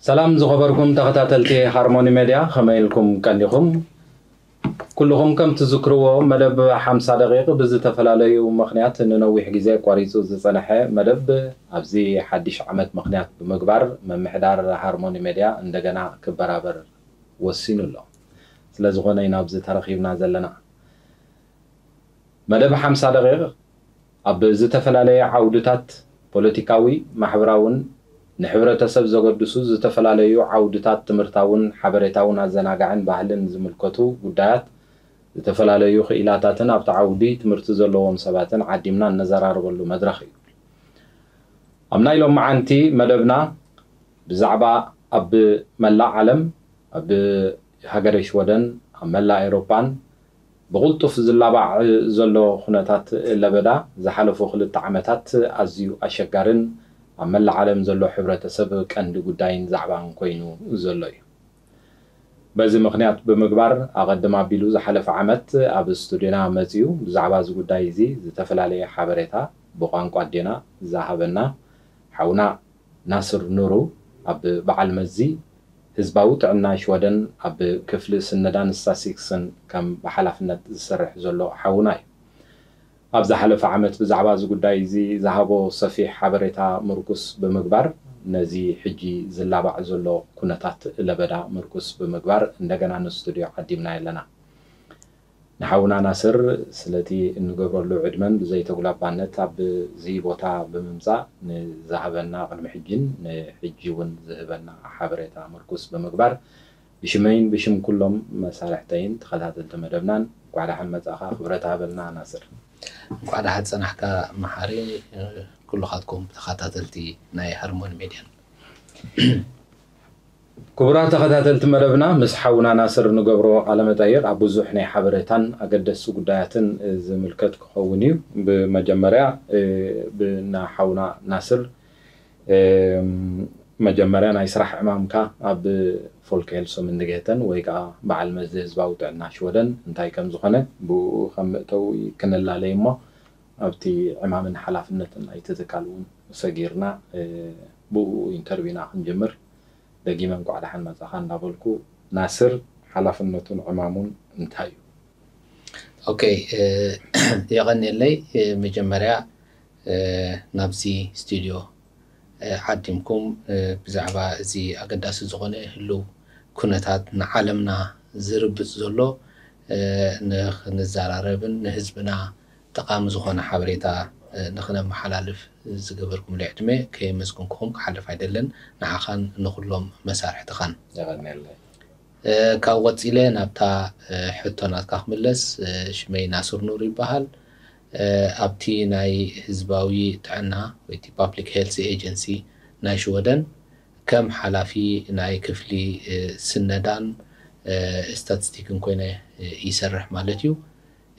ሰላም ዝኸበርኩም ተኸታተልቲ ሃርሞኒ ሜድያ፣ ከመይ ኢልኩም ቀኒኹም? ኩልኹም ከም ትዝክርዎ፣ መደብ ሓምሳ ደቂቕ ብዝተፈላለዩ ምኽንያት ንነዊሕ ግዜ ኣቋሪጹ ዝጸንሐ መደብ፣ ኣብዚ ሓድሽ ዓመት ምኽንያት ብምግባር፣ ምምሕዳር ሃርሞኒ ሜድያ እንደገና ክበራበር ወሲኑ ኣሎ። ስለ ዝኾነ ኢና ኣብዚ ተረኺብና ዘለና። መደብ ሓምሳ ደቂቕ ኣብ ዝተፈላለየ ዓውድታት፣ ፖለቲካዊ፣ ማሕበራውን ንሕብረተሰብ ዘገድሱ ዝተፈላለዩ ዓውድታት ትምህርታውን ሓበሬታውን ኣዘናጋዕን ባህልን ዝምልከቱ ጉዳያት፣ ዝተፈላለዩ ክኢላታትን ኣብቲ ዓውዲ ትምህርቲ ዘለዎም ሰባትን ዓዲምና እነዘራርበሉ መድረኽ እዩ። ኣብ ናይ ሎማዓንቲ መደብና ብዛዕባ ኣብ መላእ ዓለም፣ ኣብ ሃገረ ሽወደን፣ ኣብ መላእ ኤውሮጳን ብቕልጡፍ ዝላባዕ ዘሎ ኩነታት ለበዳ ዝሓለፉ ክልተ ዓመታት ኣዝዩ ኣሸጋርን ኣብ መላእ ዓለም ዘሎ ሕብረተሰብ ቀንዲ ጉዳይን ዛዕባን ኮይኑ ዘሎ እዩ። በዚ ምኽንያት ብምግባር፣ ኣቐድም ኣቢሉ ዝሓለፈ ዓመት ኣብ ስቱድዮና መጺኡ ብዛዕባ እዚ ጉዳይ እዚ ዝተፈላለየ ሓበሬታ ብቋንቋ ኣዴና ዝሃበና ሓውና ናስር ኑሩ፣ ኣብ በዓል መዚ ህዝባዊ ጥዕና ሽወደን ኣብ ክፍሊ ስነዳን ስታስቲክስን ከም ብሓላፍነት ዝሰርሕ ዘሎ ሓውና እዩ። ኣብ ዝሓለፈ ዓመት ብዛዕባ እዚ ጉዳይ እዚ ዝሃቦ ሰፊሕ ሓበሬታ ምርኩስ ብምግባር፣ ነዚ ሕጂ ዝላባዕ ዘሎ ኩነታት ለበዳ ምርኩስ ብምግባር እንደገና ንስቱድዮ ዓዲምና ኣለና። ንሓውና ናስር ስለቲ እንገብረሉ ዕድመን ብዘይተጉላባነት ኣብዚ ቦታ ብምምጻእ ንዝሃበና ቅድሚ ሕጂን ንሕጂ እውን ዝህበና ሓበሬታ ምርኩስ ብምግባር ብሽመይን ብሽም ኩሎም መሳርሕተይን ተኸታተልቲ መደብናን እንኳዕ ደሓን መጻእኻ። ክብረት ሃበልና ናስር። እንኳዕ ደሓን ጸናሕካ መሓሪ፣ ኩልኻትኩም ተኸታተልቲ ናይ ሃርሞኒ ሜድያን። ክቡራት ተኸታተልቲ መደብና፣ ምስ ሓውና ናስር ንገብሮ ቃለ መጠይቕ ኣብ ብዙሕ ናይ ሓበሬታን ኣገደስቲ ጉዳያትን ዝምልከት ክኸውን እዩ። ብመጀመርያ፣ እ፣ ብና ሓውና ናስር፣ እ፣ መጀመርያ ናይ ስራሕ ዕማምካ ኣብ ፎልክሄልሶምንዲጌተን ወይ ከዓ በዓል መዚ ህዝባዊ ጥዕና ሽወደን እንታይ ከም ዝኾነ ብኡ ከም መእተዊ ክንላለይ እሞ ኣብቲ ዕማምን ሓላፍነትን ናይቲ ትካል እውን ሰጊርና፣ እ፣ ብኡ ኢንተርቪና ክንጅምር ደጊመ እንኳዕ ደሓን መጻኻ እንዳበልኩ፣ ናስር ሓላፍነቱን ዕማሙን እንታይ እዩ? ኦኬ፣ እ፣ የቐንየለይ። እ፣ መጀመርያ፣ እ፣ ናብዚ ስቱድዮ፣ እ፣ ዓዲምኩም፣ እ፣ ብዛዕባ እዚ ኣገዳሲ ዝኾነ ህሉው ኩነታት ንዓለምና ዝርብጽ ዘሎ፣ እ፣ ንኽንዘራረብን ንህዝብና ጠቓሚ ዝኾነ ሓበሬታ፣ እ፣ ንኽነመሓላልፍ ዝገበርኩምለይ ዕድመ ከየመስገንኩኹም ክሓልፍ ኣይደልን። ንዓኻን ንኹሎም መሳርሕትኻን። የቐንየለይ። እ፣ ካብ ቀጺለ ናብታ፣ እ፣ ሕቶ ናትካ ክምለስ፣ እ፣ ሽመይ ናስር ኑር ይበሃል። እ፣ ኣብቲ ናይ ህዝባዊ ጥዕና ወይ እቲ ፓብሊክ ሄልስ ኤጀንሲ ናይ ሽወደን ከም ሓላፊ ናይ ክፍሊ፣ እ፣ ስነዳን፣ እ፣ ስታቲስቲክን ኮይነ፣ እ፣ ይሰርሕ ማለት እዩ።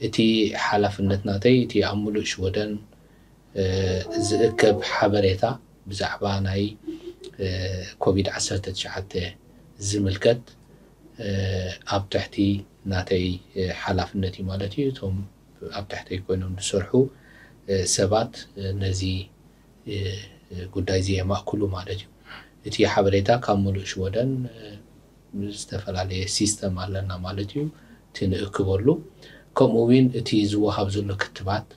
እቲ ሓላፍነት ናተይ፣ እቲ ኣብ ሙሉእ ሽወደን፣ እ፣ ዝእከብ ሓበሬታ ብዛዕባ ናይ፣ እ፣ ኮቪድ ዓሰርተ ትሽዓተ ዝምልከት፣ እ፣ ኣብ ትሕቲ ናተይ፣ እ፣ ሓላፍነት እዩ ማለት እዩ። እቶም ኣብ ትሕተይ ኮይኖም ዝሰርሑ፣ እ፣ ሰባት፣ እ፣ ነዚ፣ እ፣ ጉዳይ እዚ የማእክሉ ማለት እዩ። እቲ ሓበሬታ ካብ ሙሉእ ሽወደን፣ እ፣ ዝተፈላለየ ሲስተም ኣለና ማለት እዩ። እቲ ንእክበሉ፣ ከምኡ እውን እቲ ዝወሃብ ዘሎ ክትባት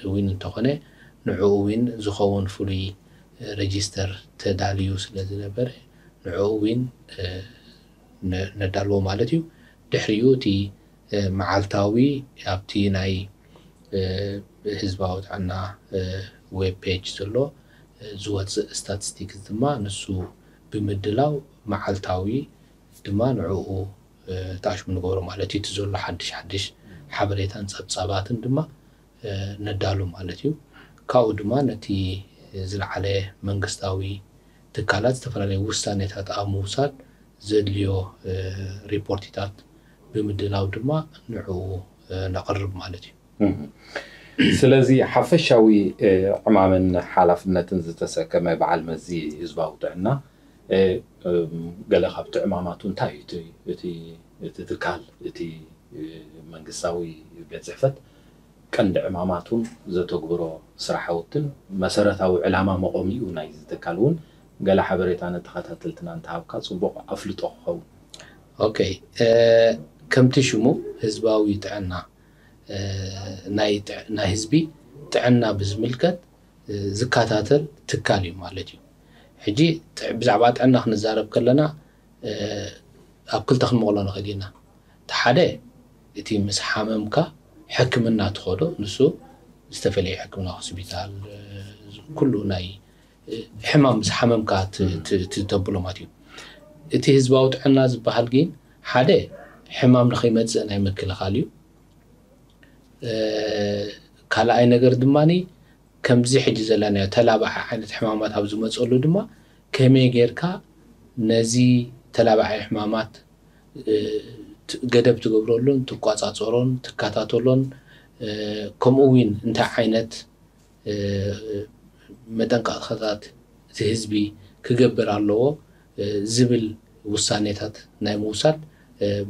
እውን እንተኾነ፣ ንዕኡ እውን ዝኸውን ፍሉይ፣ እ፣ ሬጂስተር ተዳልዩ ስለ ዝነበረ፣ ንዕኡ እውን፣ እ፣ ነ-፣ ነዳልዎ ማለት እዩ። ድሕሪኡ እቲ፣ እ፣ መዓልታዊ ኣብቲ ናይ፣ እ፣ ህዝባዊ ጥዕና፣ እ፣ ዌብ ፔጅ ዘሎ፣ እ፣ ዝወጽእ ስታቲስቲክስ ድማ ንሱ ብምድላው መዓልታዊ ድማ ንዕኡ፣ እ፣ ተኣሽሙ ንገብሮ ማለት እዩ። እቲ ዘሎ ሓድሽ ሓድሽ ሓበሬታን ጸብጻባትን ድማ፣ እ፣ ነዳሉ ማለት እዩ። ካብኡ ድማ ነቲ ዝለዓለ መንግስታዊ ትካላት ዝተፈላለዩ ውሳኔታት ኣብ ምውሳድ ዘድልዮ፣ እ፣ ሪፖርትታት ብምድላው ድማ ንዕኡ፣ እ፣ ነቕርብ ማለት እዩ። እም። ስለዚ ሓፈሻዊ፣ እ፣ ዕማምን ሓላፍነትን ዝተሰከመ በዓል መዚ ህዝባዊ ጥዕና፣ እ፣ እም፣ ገለ ካብቲ ዕማማቱ እንታይ እዩ? እቲ፣ እቲ፣ እቲ ትካል፣ እቲ፣ እ፣ መንግስታዊ ቤት ጽሕፈት ቀንዲ ዕማማቱን ዘተግብሮ ስራሓውትን መሰረታዊ ዕላማ መቆሚኡ ናይዚ ትካል እውን ገለ ሓበሬታ ነተኸታተልትና እንተሃብካ ጽቡቕ ኣፍልጦ ክኸውን። ኦኬ፣ ከምቲ ሽሙ ህዝባዊ ጥዕና ናይ ህዝቢ ጥዕና ብዝምልከት ዝከታተል ትካል እዩ ማለት እዩ። ሕጂ ብዛዕባ ጥዕና ክንዛረብ ከለና ኣብ ክልተ ክንመቕሎ ንኽእል ኢና። እቲ ሓደ እቲ ምስ ሓመምካ ሕክምና ትኸዶ፣ ንሱ ዝተፈለየ ሕክምና ሆስፒታል፣ ኩሉ ናይ ሕማም ምስ ሓመምካ ተብሎ ማለት እዩ። እቲ ህዝባዊ ጥዕና ዝበሃል ግን ሓደ ሕማም ንኸይመፅእ ናይ ምክልኻል እዩ። ካልኣይ ነገር ድማ ከምዚ ሕጂ ዘለናዮ ተላባዒ ዓይነት ሕማማት ኣብ ዝመፀሉ ድማ ከመይ ጌርካ ነዚ ተላባዒ ሕማማት ገደብ ትገብረሉን ትቋፃፀሮን ትከታተሎን፣ ከምኡ እውን እንታይ ዓይነት መጠንቀቕታታት እቲ ህዝቢ ክገብር ኣለዎ ዝብል ውሳኔታት ናይ ምውሳድ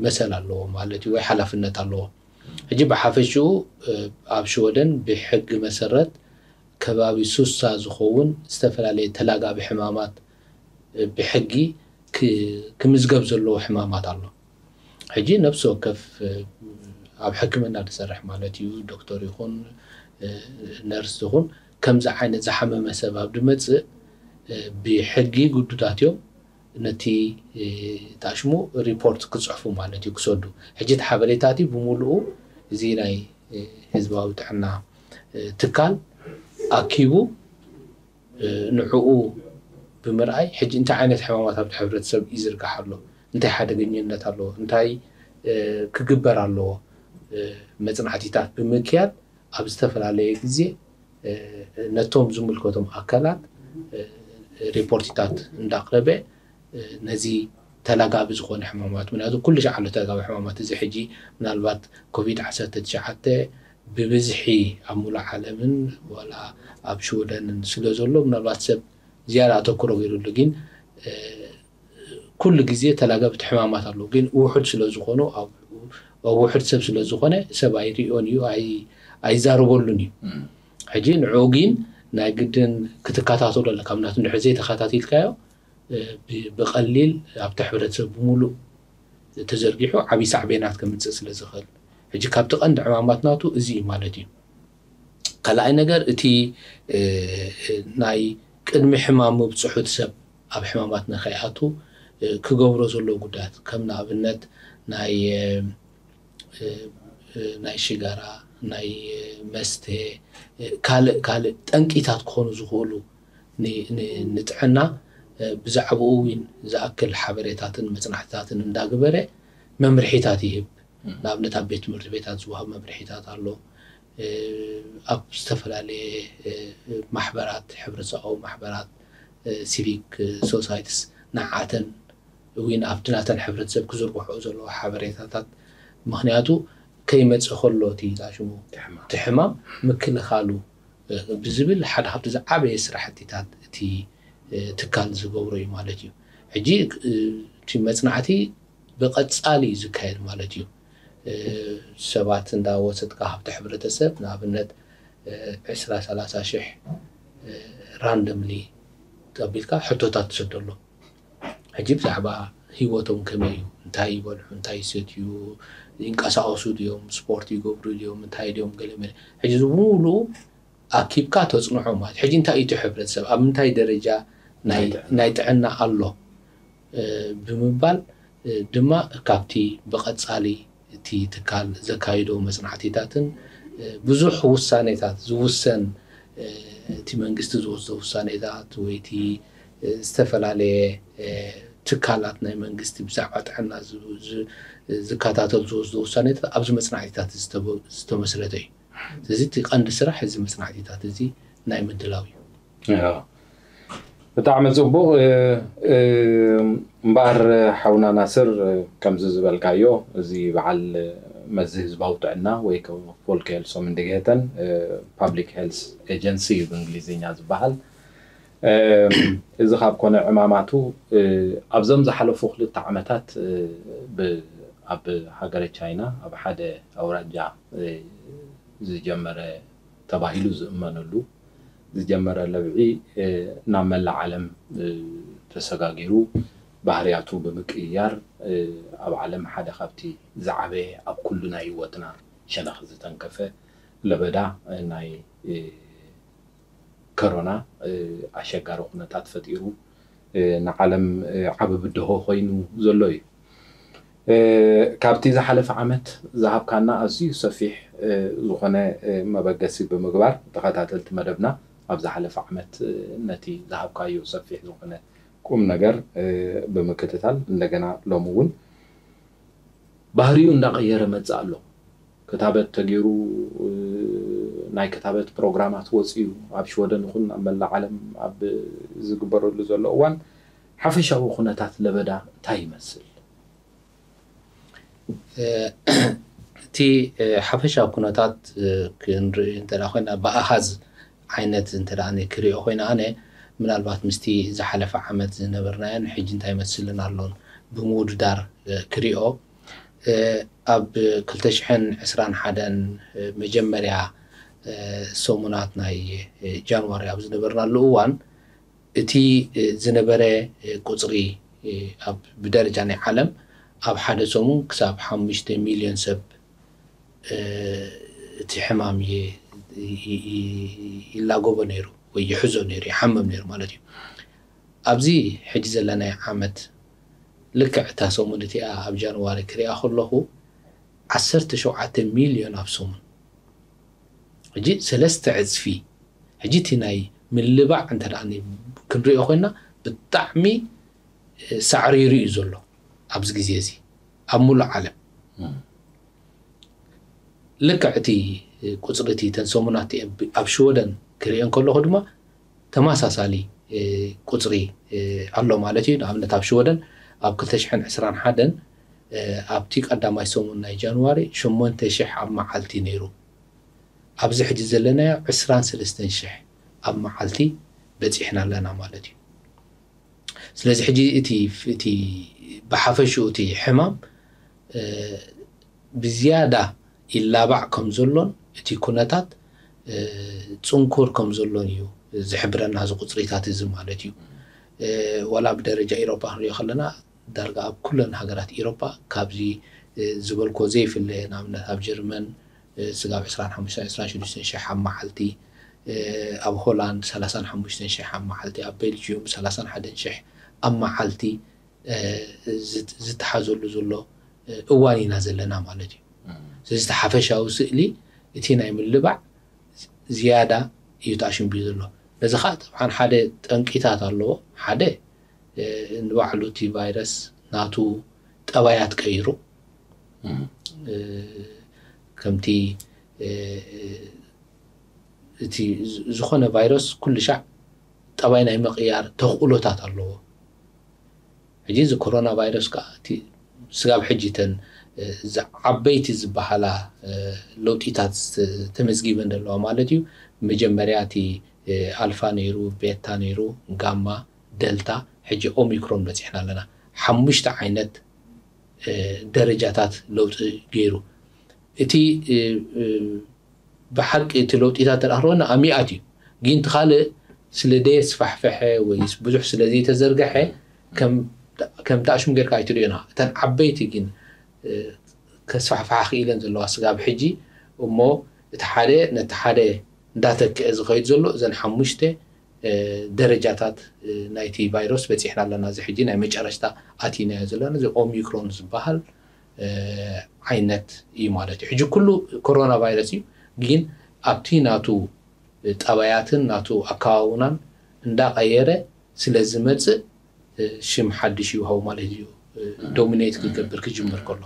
መሰል ኣለዎ ማለት እዩ፣ ወይ ሓላፍነት ኣለዎ። ሕጂ ብሓፈሽኡ ኣብ ሽወደን ብሕጊ መሰረት ከባቢ ሱሳ ዝኸውን ዝተፈላለየ ተላጋቢ ሕማማት ብሕጊ ክምዝገብ ዘለዎ ሕማማት ኣሎ። ሕጂ ነብሲ ወከፍ ኣብ ሕክምና ዝሰርሕ ማለት እዩ፣ ዶክተር ይኹን ነርስ ይኹን፣ ከምዚ ዓይነት ዝሓመመ ሰብ ኣብ ዝመፅእ ብሕጊ ግዱዳት እዮም ነቲ ታሽሙ ሪፖርት ክፅሕፉ ማለት እዩ፣ ክሰዱ። ሕጂ እቲ ሓበሬታ እቲ ብምሉኡ እዚ ናይ ህዝባዊ ጥዕና ትካል ኣኪቡ ንዕኡ ብምርኣይ፣ ሕጂ እንታይ ዓይነት ሕማማት ኣብቲ ሕብረተሰብ ይዝርጋሕ ኣሎ፣ እንታይ ሓደገኝነት ኣለዎ፣ እንታይ ክግበር ኣለዎ፣ መፅናዕቲታት ብምክያድ ኣብ ዝተፈላለየ ግዜ ነቶም ዝምልከቶም ኣካላት ሪፖርትታት እንዳቕረበ ነዚ ተላጋቢ ዝኾነ ሕማማት፣ ምክንያቱ ኩሉ ሻዕ ኣሎ ተላጋቢ ሕማማት። እዚ ሕጂ ምናልባት ኮቪድ ዓሰርተ ትሽዓተ ብብዝሒ ኣብ ሙሉእ ዓለምን ዋላ ኣብ ሽወደንን ስለ ዘሎ ምናልባት ሰብ ዝያዳ ኣተኩሮ ገይሩሉ፣ ግን ኩሉ ግዜ ተላገብቲ ሕማማት ኣለዉ፣ ግን ውሑድ ስለ ዝኾኑ ኣብ ውሑድ ሰብ ስለ ዝኾነ ሰብ ኣይሪኦን እዩ፣ ኣይዛረበሉን እዩ። ሕጂ ንዕኡ ግን ናይ ግድን ክትከታተሎ ኣለካ፣ ምክንያቱ እንድሕር ዘይተኸታቲልካዮ ብቐሊል ኣብቲ ሕብረተሰብ ብምሉእ ተዘርጊሑ ዓብዪ ሳዕቤናት ከምፅእ ስለ ዝኽእል፣ ሕጂ ካብቲ ቀንዲ ዕማማት ናቱ እዚ እዩ ማለት እዩ። ካልኣይ ነገር እቲ ናይ ቅድሚ ሕማም ምብፅሑ እቲ ሰብ ኣብ ሕማማት ንኸይኣቱ ክገብሮ ዘለዎ ጉዳያት፣ ከም ንኣብነት ናይ ናይ ሽጋራ፣ ናይ መስተ፣ ካልእ ካልእ ጠንቂታት ክኾኑ ዝኽእሉ ንጥዕና ብዛዕባኡ እውን ዝኣክል ሓበሬታትን መፅናዕትታትን እንዳግበረ መምርሒታት ይህብ። ንኣብነት ኣብ ቤት ትምህርቲ ቤታት ዝወሃብ መምርሒታት ኣሎ። ኣብ ዝተፈላለየ ማሕበራት፣ ሕብረተሰባዊ ማሕበራት፣ ሲቪክ ሶሳይትስ ንዓተን እውን ኣብቲ ናተን ሕብረተሰብ ክዝርግሕኦ ዘለዎ ሓበሬታታት፣ ምክንያቱ ከይመፀ ከሎ እቲ ሽሙ እቲ ሕማም ምክልኻሉ ብዝብል ሓደ ካብቲ ዝዓበየ ስራሕቲታት እቲ ትካል ዝገብሮ እዩ ማለት እዩ። ሕጂ እቲ መፅናዕቲ ብቐፃሊ እዩ ዝካየድ ማለት እዩ። ሰባት እንዳወሰድካ ካብቲ ሕብረተሰብ ንኣብነት ዕስራ ሰላሳ ሽሕ ራንደምሊ ተቢልካ ሕቶታት ትሰደሎም። ሕጂ ብዛዕባ ህይወቶም ከመይ እዩ፣ እንታይ ይበልዑ፣ እንታይ ይሰትዩ፣ ይንቀሳቐሱ ድዮም፣ ስፖርት ይገብሩ ድዮም፣ እንታይ ድዮም፣ ገለ መለ። ሕጂ እዚ ብምሉኡ ኣኪብካ ተፅንዖ ማለት። ሕጂ እንታይ እዩ እቲ ሕብረተሰብ፣ ኣብ ምንታይ ደረጃ ናይ ጥዕና ኣሎ ብምባል ድማ ካብቲ ብቐፃሊ እቲ ትካል ዘካይዶ መፅናዕቲታትን ብዙሕ ውሳኔታት ዝውሰን፣ እቲ መንግስቲ ዝወስዶ ውሳኔታት ወይ እቲ ዝተፈላለየ ትካላት ናይ መንግስቲ ብዛዕባ ጥዕና ዝከታተሉ ዝወስዶ ውሳኔታት ኣብዚ መፅናዕቲታት ዝተመስረተ እዩ። ስለዚ እቲ ቀንዲ ስራሕ እዚ መፅናዕቲታት እዚ ናይ ምድላው እዩ። ብጣዕሚ ፅቡቕ። እምበኣር ሓውና ናስር፣ ከምዚ ዝበልካዮ እዚ በዓል መዚ ህዝባዊ ጥዕና ወይ ፎልክ ሄልሶም እንድግሄተን ፓብሊክ ሄልስ ኤጀንሲ እዩ ብእንግሊዝኛ ዝበሃል። እዚ ካብ ኮነ ዕማማቱ ኣብዞም ዝሓለፉ ክልተ ዓመታት ኣብ ሃገረ ቻይና ኣብ ሓደ ኣውራጃ ዝጀመረ ተባሂሉ ዝእመነሉ ዝጀመረ ለብዒ ናብ መላእ ዓለም ተሰጋጊሩ፣ ባህርያቱ ብምቅይያር፣ ኣብ ዓለም ሓደ ካብቲ ዝዓበየ ኣብ ኩሉ ናይ ህይወትና ሸነኽ ዝተንከፈ ለበዳ ናይ ኮሮና ኣሸጋሪ ኩነታት ፈጢሩ፣ ንዓለም ዓቢ ብድሆ ኮይኑ ዘሎ እዩ። ካብቲ ዝሓለፈ ዓመት ዝሃብካና ኣዝዩ ሰፊሕ ዝኾነ መበገሲ ብምግባር፣ ተኸታተልቲ መደብና ኣብ ዝሓለፈ ዓመት ነቲ ዝሃብካዮ ሰፊሕ ዝኾነ ቁም ነገር ብምክትታል፣ እንደገና ሎሚ እውን ባህሪኡ እንዳቐየረ መጽእ ኣሎ። ክታበት ተገይሩ፣ ናይ ክታበት ፕሮግራማት ወጺኡ፣ ኣብ ሽወደን ይኹን ኣብ መላእ ዓለም ኣብ ዝግበረሉ ዘሎ እዋን ሓፈሻዊ ኩነታት ለበዳ እንታይ ይመስል? እቲ ሓፈሻዊ ኩነታት ክንርኢ እንተ ኮይና፣ ብኣሃዝ ዓይነት እንተ ክሪኦ ኮይና፣ ኣነ ምናልባት ምስቲ ዝሓለፈ ዓመት ዝነበርናዮን ሕጂ እንታይ ይመስልን ኣሎን ብምውድዳር ክሪኦ፣ ኣብ ክልተ ሽሕን ዕስራን ሓደን መጀመርያ ሰሙናት ናይ ጃንዋሪ ኣብ ዝነበርናሉ እዋን፣ እቲ ዝነበረ ቁጽሪ ኣብ ብደረጃ ናይ ዓለም ኣብ ሓደ ሰሙን ክሳብ ሓሙሽተ ሚልዮን ሰብ እቲ ሕማም ይላጎቦ ነይሩ ወይ ይሕዞ ነይሩ፣ ይሓምም ነይሩ ማለት እዩ። ኣብዚ ሕጂ ዘለናዮ ዓመት ልክዕ እታ ሰሙን እቲኣ ኣብ ጃንዋሪ ክሪኣ ከለኹ ዓሰርተ ሸውዓተ ሚልዮን ኣብ ሰሙን፣ ሕጂ ሰለስተ ዕጽፊ። ሕጂ እቲ ናይ ምልባዕ እንተ ደኣ ክንሪኦ ኮይና ብጣዕሚ ሳዕሪሩ እዩ ዘሎ ኣብዚ ግዜ እዚ ኣብ ሙሉእ ዓለም። ልክዕ እቲ ቁጽሪ እቲ ተን ሰሙናት እቲአን ኣብ ሽወደን ክሪአን ከለኹ ድማ ተመሳሳሊ ቁጽሪ ኣሎ ማለት እዩ። ንኣብነት ኣብ ሽወደን ኣብ ክልተ ሽሕን ዕስራን ሓደን ኣብቲ ቀዳማይ ሰሙን ናይ ጃንዋሪ ሸሞንተ ሽሕ ኣብ መዓልቲ ነይሩ። ኣብዚ ሕጂ ዘለናዮ ዕስራን ሰለስተን ሽሕ ኣብ መዓልቲ በጺሕና ኣለና ማለት እዩ። ስለዚ ሕጂ እቲ እቲ ብሓፈሽኡ እቲ ሕማም ብዝያዳ ይላባዕ ከም ዘሎን እቲ ኩነታት ጽንኩር ከም ዘሎን እዩ ዝሕብረና እዚ ቁጽሪታት እዚ ማለት እዩ። ዋላ ብደረጃ ኤሮፓ ክንሪኦ ከለና ዳርጋ ኣብ ኩለን ሃገራት ኤሮፓ ካብዚ ዝበልኮ ዘይፍለ፣ ንኣብነት ኣብ ጀርመን ስጋብ ዕስራን ሓሙሽተን ዕስራን ሽዱሽተን ሽሕ ኣብ መዓልቲ፣ ኣብ ሆላንድ ሰላሳን ሓሙሽተን ሽሕ ኣብ መዓልቲ፣ ኣብ ቤልጅዩም ሰላሳን ሓደን ሽሕ ኣብ መዓልቲ ዝተሓዘሉ ዘሎ እዋን ኢና ዘለና ማለት እዩ። ስለዚ እቲ ሓፈሻዊ ስእሊ እቲ ናይ ምልባዕ ዝያዳ እዩ ተኣሽምብዩ ዘሎ። ነዚ ከዓ ጠብዓን ሓደ ጠንቂታት ኣለዎ። ሓደ ንባዕሉ እቲ ቫይረስ ናቱ ጠባያት ቀይሩ፣ ከምቲ እቲ ዝኾነ ቫይረስ ኩሉ ሻዕ ጠባይ ናይ ምቕያር ተኽእሎታት ኣለዎ። ሕጂ እዚ ኮሮና ቫይረስ ከዓ እቲ ስጋብ ሕጂ እተን ዓበይቲ ዝበሃላ ለውጢታት ተመዝጊበን ዘለዋ ማለት እዩ። መጀመርያ እቲ ኣልፋ ነይሩ፣ ቤታ ነይሩ፣ ጋማ፣ ደልታ፣ ሕጂ ኦሚክሮን በፂሕና ኣለና። ሓሙሽተ ዓይነት ደረጃታት ለውጢ ገይሩ። እቲ ብሓቂ እቲ ለውጢታት ተዳህሮና ኣሚኣት እዩ። ግን እቲ ካልእ ስለ ደየስፋሕፈሐ ወይ ብዙሕ ስለ ዘይተዘርገሐ ከም ተኣሽሙ ጌርካ ኣይትሪኦና። እተን ዓበይቲ ግን ከስፋሕፍሓ ክኢለን ዘለዋ ስጋብ ሕጂ እሞ እቲ ሓደ ነቲ ሓደ እንዳተክአ ዝኸይድ ዘሎ እዘን ሓሙሽተ ደረጃታት ናይቲ ቫይረስ በፂሕና ኣለና። እዚ ሕጂ ናይ መጨረሽታ ኣቲናዮ ዘለና እዚ ኦሚክሮን ዝበሃል ዓይነት እዩ ማለት እዩ። ሕጂ ኩሉ ኮሮና ቫይረስ እዩ፣ ግን ኣብቲ ናቱ ጠባያትን ናቱ ኣከዋውናን እንዳቐየረ ስለ ዝመፅእ ሽም ሓድሽ ይውሃው ማለት እዩ። ዶሚኔት ክገብር ክጅምር ከሎ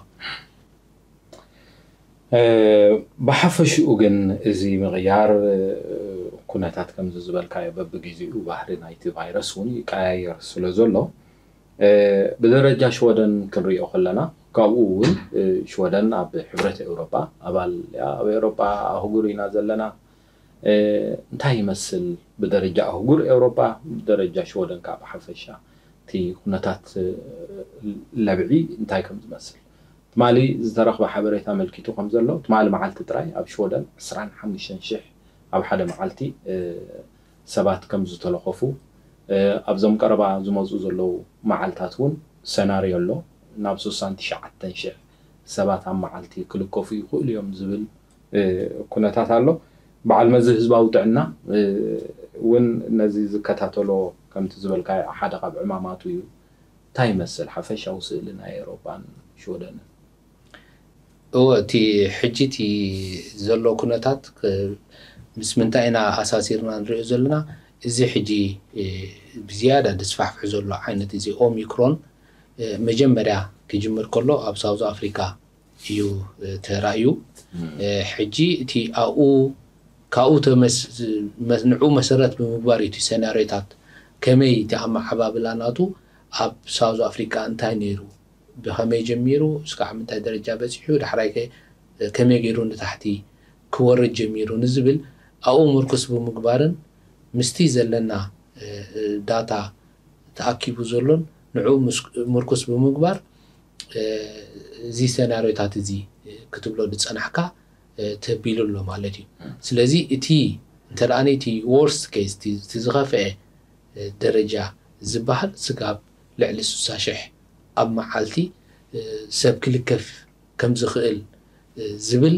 ብሓፈሽኡ ግን እዚ ምቕያር ኩነታት ከምዚ ዝበልካዮ በብግዜኡ ባህሪ ናይቲ ቫይረስ እውን ይቀያየር ስለ ዘሎ ብደረጃ ሽወደን ክንሪኦ ከለና ካብኡ እውን ሽወደን ኣብ ሕብረት ኤውሮጳ ኣባል እያ። ኣብ ኤውሮጳ ኣህጉር ኢና ዘለና። እንታይ ይመስል ብደረጃ ኣህጉር ኤውሮጳ ብደረጃ ሽወደን ከዓ ብሓፈሻ እቲ ኩነታት ለብዒ እንታይ ከም ዝመስል ትማሊ ዝተረኽበ ሓበሬታ ኣመልኪቱ ከም ዘሎ ትማሊ መዓልቲ ጥራይ ኣብ ሽወደን ዕስራን ሓሙሽተን ሽሕ ኣብ ሓደ መዓልቲ ሰባት ከም ዝተለኸፉ፣ ኣብዞም ቀረባ ዝመፁ ዘለዉ መዓልታት እውን ሰናርዮ ኣሎ። ናብ ስሳን ትሽዓተን ሽሕ ሰባት ኣብ መዓልቲ ክልከፉ ይኽእሉ እዮም ዝብል ኩነታት ኣሎ። በዓል መዚ ህዝባዊ ጥዕና እውን ነዚ ዝከታተሎ፣ ከምቲ ዝበልካ፣ ሓደ ካብ ዕማማቱ እዩ። እንታይ ይመስል ሓፈሻዊ ስእሊ ናይ ኤውሮጳን ሽወደንን? እወ፣ እቲ ሕጂ እቲ ዘሎ ኩነታት ምስ ምንታይ ኢና ኣሳሲርና ንሪኦ ዘለና? እዚ ሕጂ ብዝያዳ ዝስፋሕፍሕ ዘሎ ዓይነት እዚ ኦሚክሮን መጀመርያ ክጅምር ከሎ ኣብ ሳውዝ ኣፍሪካ እዩ ተራእዩ። ሕጂ እቲ ኣብኡ ካብኡ ንዑ መሰረት ብምግባር እዩ እቲ ሰናሪዮታት ከመይ እቲ ኣመዓባብላ ናቱ ኣብ ሳውዝ ኣፍሪካ እንታይ ነይሩ፣ ብኸመይ ጀሚሩ፣ እስካዕ ምንታይ ደረጃ በፂሑ፣ ዳሕራይ ከ ከመይ ገይሩ ንታሕቲ ክወርድ ጀሚሩ ንዝብል ኣብኡ ምርኩስ ብምግባርን ምስቲ ዘለና ዳታ ተኣኪቡ ዘሎን ንዑ ምርኩስ ብምግባር እዚ ሰናሪዮታት እዚ ክትብሎ ዝፀናሕካ ተቢሉ ኣሎ ማለት እዩ። ስለዚ እቲ እንተ እቲ worst case፣ እቲ ዝኸፍአ ደረጃ ዝበሃል ስጋብ ልዕሊ ስሳ ሽሕ ኣብ መዓልቲ ሰብ ክልከፍ ከም ዝኽእል ዝብል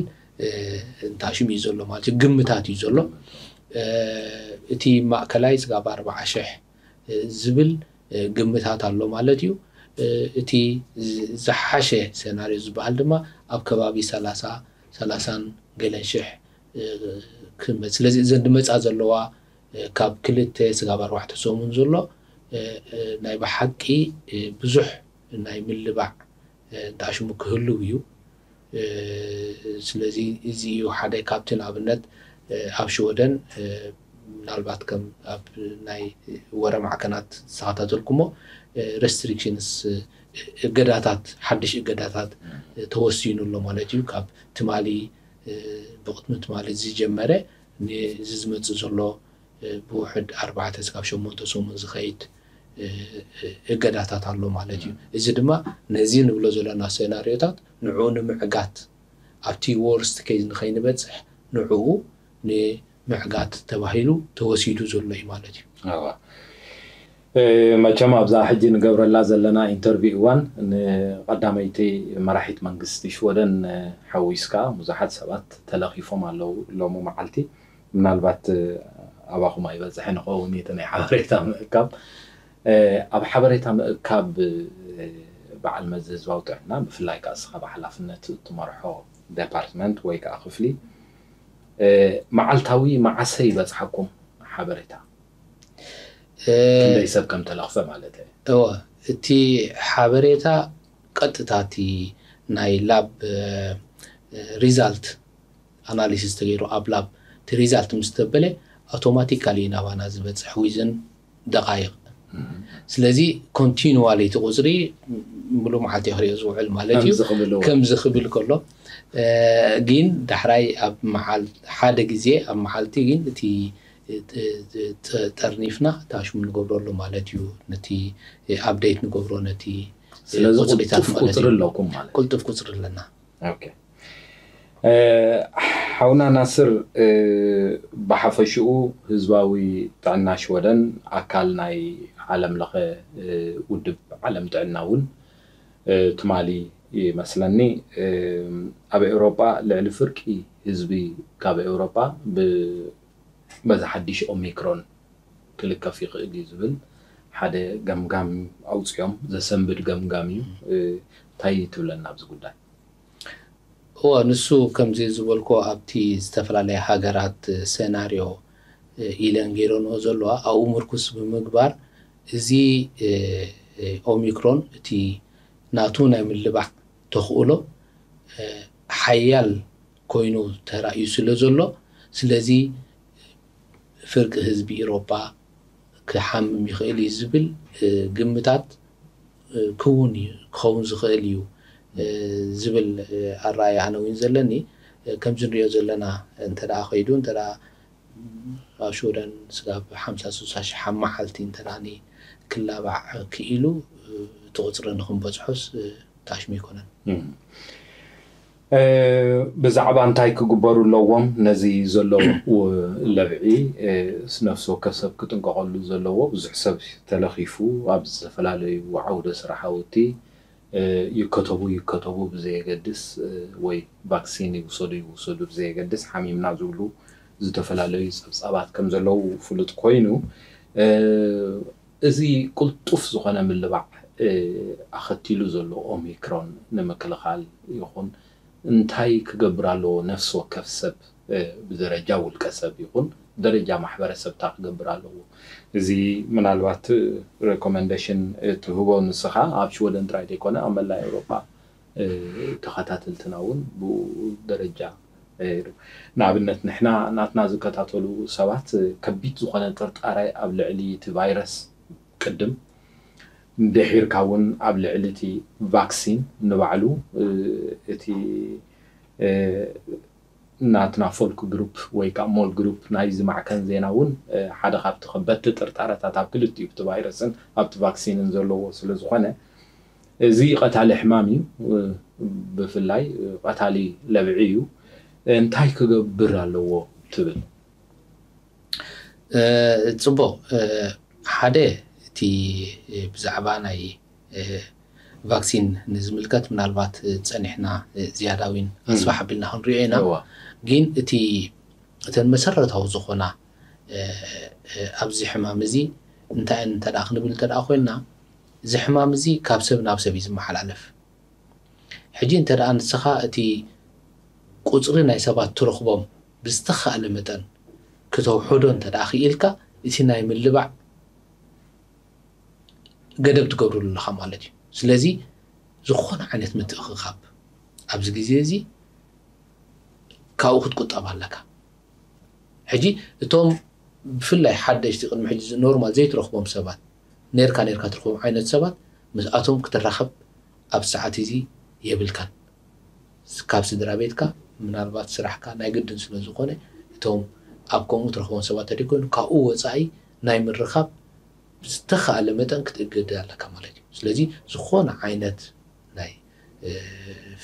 እንታሽም እዩ ዘሎ ማለት እዩ፣ ግምታት እዩ ዘሎ። እቲ ማእከላይ ስጋብ ኣርባዓ ሽሕ ዝብል ግምታት ኣሎ ማለት እዩ። እቲ ዝሓሸ ሰናርዮ ዝበሃል ድማ ኣብ ከባቢ ሰላሳ፣ ሰላሳን ገለን ሽሕ ክመ-፣ ስለዚ እዘን ዝመፃ ዘለዋ ካብ ክልተ ስጋብ ኣርባዕተ ሰሙን ዘሎ ናይ ብሓቂ ብዙሕ ናይ ምልባዕ እንታሽሙ ክህልው እዩ። ስለዚ እዚ እዩ ሓደ ካብቲ ንኣብነት ኣብ ሽወደን ምናልባት ከም ኣብ ናይ ወረ ማዕከናት ዝተኸታተልኩሞ restrictions፣ እገዳታት፣ ሓድሽ እገዳታት ተወሲኑ ኣሎ ማለት እዩ። ካብ ትማሊ ብቕድሚ ትማሊ ዝጀመረ ንዚ ዝመፅእ ዘሎ ብውሕድ ኣርባዕተ ስጋብ ሸሞንተ ሰሙን ዝኸይድ እገዳታት ኣሎ ማለት እዩ። እዚ ድማ ነዚ ንብሎ ዘለና ሰናሪዮታት ንዕኡ ንምዕጋት፣ ኣብቲ worst case ንኸይንበፅሕ ንዕኡ ንምዕጋት ተባሂሉ ተወሲዱ ዘሎ እዩ ማለት እዩ። መቸም ኣብዛ ሕጂ ንገብረላ ዘለና ኢንተርቪው እዋን ንቀዳመይቲ መራሒት መንግስቲ ሽወደን ሓዊስካ ብዙሓት ሰባት ተለኺፎም ኣለዉ ሎሚ መዓልቲ። ምናልባት ኣባኹም ኣይበፅሕን ይኸውን እቲ ናይ ሓበሬታ ምእካብ። ኣብ ሓበሬታ ምእካብ በዓል መዚ ህዝባዊ ጥዕና፣ ብፍላይ ከዓ እስኻ ብሓላፍነት እትመርሖ ዴፓርትመንት ወይ ከዓ ክፍሊ፣ መዓልታዊ መዓሰ ይበፅሓኩም ሓበሬታ? ክንደይ ሰብ ከም ተለኽፈ ማለት እየ። እወ፣ እቲ ሓበሬታ ቀጥታ እቲ ናይ ላብ ሪዛልት ኣናሊሲስ ተገይሩ ኣብ ላብ እቲ ሪዛልት ምስ ተበለ ኣውቶማቲካሊ ናባና ዝበፅሕ ዊዝን ደቃይቕ። ስለዚ ኮንቲኑዋሊ እቲ ቁፅሪ ሙሉእ መዓልቲ ክሪኦ ዝውዕል ማለት እዩ። ከምዚ ክብል ከሎ ግን ዳሕራይ ኣብ መዓል ሓደ ግዜ ኣብ መዓልቲ ግን እቲ ጠርኒፍና ታሽሙ ንገብረሉ ማለት እዩ። ነቲ ኣፕዴት ንገብሮ ነቲ ስለዚ ቁፅሪታት ቁፅሪ ኣለኩም ማለት ቅልጡፍ ቁፅሪ ኣለና። ሓውና ናስር፣ ብሓፈሽኡ ህዝባዊ ጥዕና ሽወደን ኣካል ናይ ዓለም ለኸ ውድብ ዓለም ጥዕና እውን ትማሊ ይመስለኒ ኣብ ኤውሮጳ ልዕሊ ፍርቂ ህዝቢ ካብ ኤውሮጳ በዚ ሓድሽ ኦሚክሮን ክልከፍ ይኽእል እዩ ዝብል ሓደ ገምጋም ኣውፅኦም ዘሰንብድ ገምጋም እዩ። እንታይ ትብለና ኣብዚ ጉዳይ? እወ፣ ንሱ ከምዚ ዝበልኮ ኣብቲ ዝተፈላለያ ሃገራት ሰናርዮ ኢለን ገይረንኦ ዘለዋ ኣብኡ ምርኩስ ብምግባር እዚ ኦሚክሮን እቲ ናቱ ናይ ምልባዕ ተኽእሎ ሓያል ኮይኑ ተራእዩ ስለ ዘሎ፣ ስለዚ ፍርቂ ህዝቢ ኢሮጳ ክሓምም ይኽእል እዩ ዝብል ግምታት ክውን እዩ ክኸውን ዝኽእል እዩ ዝብል ኣረኣያ ኣነ እውን ዘለኒ። ከምዚ ንሪኦ ዘለና እንተ ደኣ ከይዱ እንተ ደኣ ኣብ ሽወደን ስጋብ ሓምሳ ስሳ ሽሕ ኣብ መዓልቲ እንተ ደኣ ክላባዕ ክኢሉ እቲ ቁፅሪ ንክንበፅሖስ ታሽሙ ኣይኮነን። ብዛዕባ እንታይ ክግበሩ ኣለዎም ነዚ ዘሎ ለብዒ ነፍሲ ወከፍ ሰብ ክጥንቀቐሉ ዘለዎ ብዙሕ ሰብ ተለኺፉ ኣብ ዝተፈላለዩ ዓውደ ስራሓውቲ ይከተቡ ይከተቡ ብዘየገድስ ወይ ቫክሲን ይውሰዱ ይውሰዱ ብዘየገድስ ሓሚምና ዝብሉ ዝተፈላለዩ ፀብፃባት ከም ዘለዉ ፍሉጥ ኮይኑ እዚ ቅልጡፍ ዝኾነ ምልባዕ ኣኸቲሉ ዘሎ ኦሚክሮን ንምክልኻል ይኹን እንታይ ክገብር ኣለዎ ነፍሲ ወከፍ ሰብ ብደረጃ ውልቀ ሰብ ይኹን ደረጃ ማሕበረሰብ ታ ክገብር ኣለዎ እዚ ምናልባት recommendation ትህቦ ንስኻ ኣብ ሽወደን ጥራይ ዘይኮነ ኣብ መላእ ኤውሮጳ ተኸታተልትና እውን ብኡ ደረጃ ንኣብነት ንሕና ናትና ዝከታተሉ ሰባት ከቢድ ዝኾነ ጥርጣረ ኣብ ልዕሊ እቲ ቫይረስ ቅድም ድሒርካ እውን ኣብ ልዕሊ እቲ ቫክሲን ንባዕሉ እቲ ናትና ፎልክ ግሩፕ ወይ ከዓ ሞል ግሩፕ ናይዚ ማዕከን ዜና እውን ሓደ ካብቲ ከበድቲ ጥርጣረታት ኣብ ክልቲኡ ኣብቲ ቫይረስን ኣብቲ ቫክሲንን ዘለዎ ስለዝኾነ እዚ ቀታሊ ሕማም እዩ ብፍላይ ቀታሊ ለብዒ እዩ እንታይ ክገብር ኣለዎ ትብል ፅቡቅ ሓደ እቲ ብዛዕባ ናይ ቫክሲን ንዝምልከት ምናልባት ፀኒሕና ዝያዳ እውን ኣስፋሕ ኣቢልና ክንሪኦ ኢና ግን እቲ እተን መሰረታዊ ዝኾና ኣብዚ ሕማም እዚ እንታይ እንተ ደኣ ክንብል እንተ ደኣ ኮይንና እዚ ሕማም እዚ ካብ ሰብ ናብ ሰብ እዩ ዝመሓላለፍ ሕጂ እንተ ደኣ ንስኻ እቲ ቁፅሪ ናይ ሰባት ትረኽቦም ብዝተኻእለ መጠን ክተውሕዶ እንተ ደኣ ክኢልካ እቲ ናይ ምልባዕ ገደብ ትገብርሉ ኣለኻ ማለት እዩ ስለዚ ዝኾነ ዓይነት ምትእኽኻብ ኣብዚ ግዜ እዚ ካብኡ ክትቁጠብ ኣለካ ሕጂ እቶም ብፍላይ ሓደሽቲ ቅድሚ ሕጂ ኖርማል ዘይትረኽቦም ሰባት ነርካ ነርካ ትረኽቦም ዓይነት ሰባት ምስኣቶም ክትራኸብ ኣብ ሰዓት እዚ የብልካን ካብ ስድራ ቤትካ ምናልባት ስራሕካ ናይ ግድን ስለ ዝኾነ እቶም ኣብ ከምኡ ትረኽቦም ሰባት ተደይኮይኑ ካብኡ ወፃኢ ናይ ምርኻብ ዝተኻእለ መጠን ክትእገድ ኣለካ ማለት እዩ ስለዚ ዝኾነ ዓይነት ናይ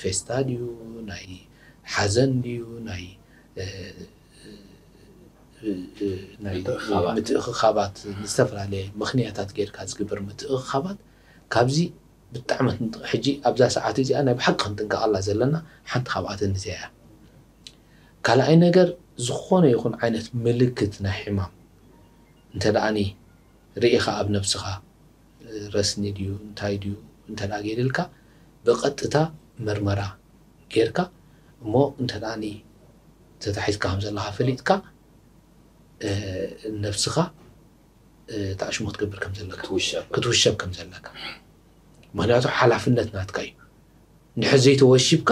ፌስታ ድዩ ናይ ሓዘን ድዩ ናይ ናይ ምትእኽኻባት ዝተፈላለየ ምኽንያታት ጌርካ ዝግበር ምትእኽኻባት ካብዚ ብጣዕሚ ሕጂ ኣብዛ ሰዓት እዚኣ ናይ ብሓቂ ክንጥንቀቐላ ዘለና ሓንቲ ካብኣተን እዚኣ እያ ካልኣይ ነገር ዝኾነ ይኹን ዓይነት ምልክት ናይ ሕማም እንተ ደኣኒ ርኢኻ ኣብ ነብስኻ ረስኒ ድዩ እንታይ ድዩ እንተ ደኣ ገይርልካ ብቐጥታ መርመራ ጌርካ እሞ እንተ ደኣኒ ተታሒዝካ ከም ዘለኻ ፈሊጥካ ነብስኻ ተኣሽሞ ክትገብር ከም ዘለካ ክትውሸብ ከም ዘለካ ምክንያቱ ሓላፍነት ናትካ እዩ እንድሕር ዘይተወሺብካ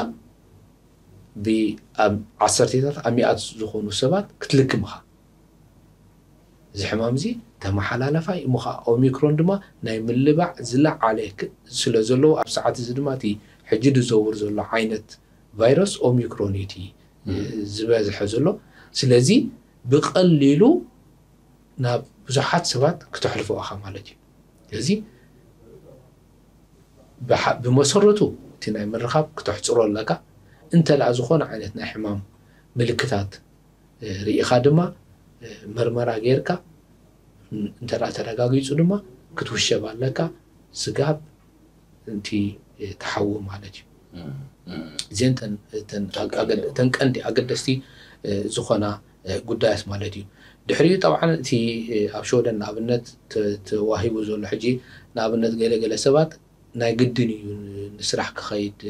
ኣብ ዓሰርተታት ኣብ ሚኣት ዝኾኑ ሰባት ክትልክም ኢኻ እዚ ሕማም እዚ ተመሓላለፋይ እሞ ከዓ ኦሚክሮን ድማ ናይ ምልባዕ ዝለዓለ ስለ ዘለዎ ኣብ ሰዓት እዚ ድማ እቲ ሕጂ ዝዘውር ዘሎ ዓይነት ቫይረስ ኦሚክሮን እዩ ዝበዝሐ ዘሎ ስለዚ ብቐሊሉ ናብ ብዙሓት ሰባት ክተሕልፎ ኢኻ ማለት እዩ ስለዚ ብመሰረቱ እቲ ናይ ምርኻብ ክተሕፅሮ ኣለካ እንተ ደኣ ዝኾነ ዓይነት ናይ ሕማም ምልክታት ርኢኻ ድማ መርመራ ጌርካ እንተ ደኣ ተረጋጊፁ ድማ ክትውሸብ ኣለካ ስጋብ እቲ ተሓዊ ማለት እዩ እዚአን ተን ቀንዲ ኣገደስቲ ዝኾና ጉዳያት ማለት እዩ ድሕሪኡ ጠብዓን እቲ ኣብ ሸወደን ንኣብነት ተዋሂቡ ዘሎ ሕጂ ንኣብነት ገለገለ ሰባት ናይ ግድን እዩ ንስራሕ ክኸይድ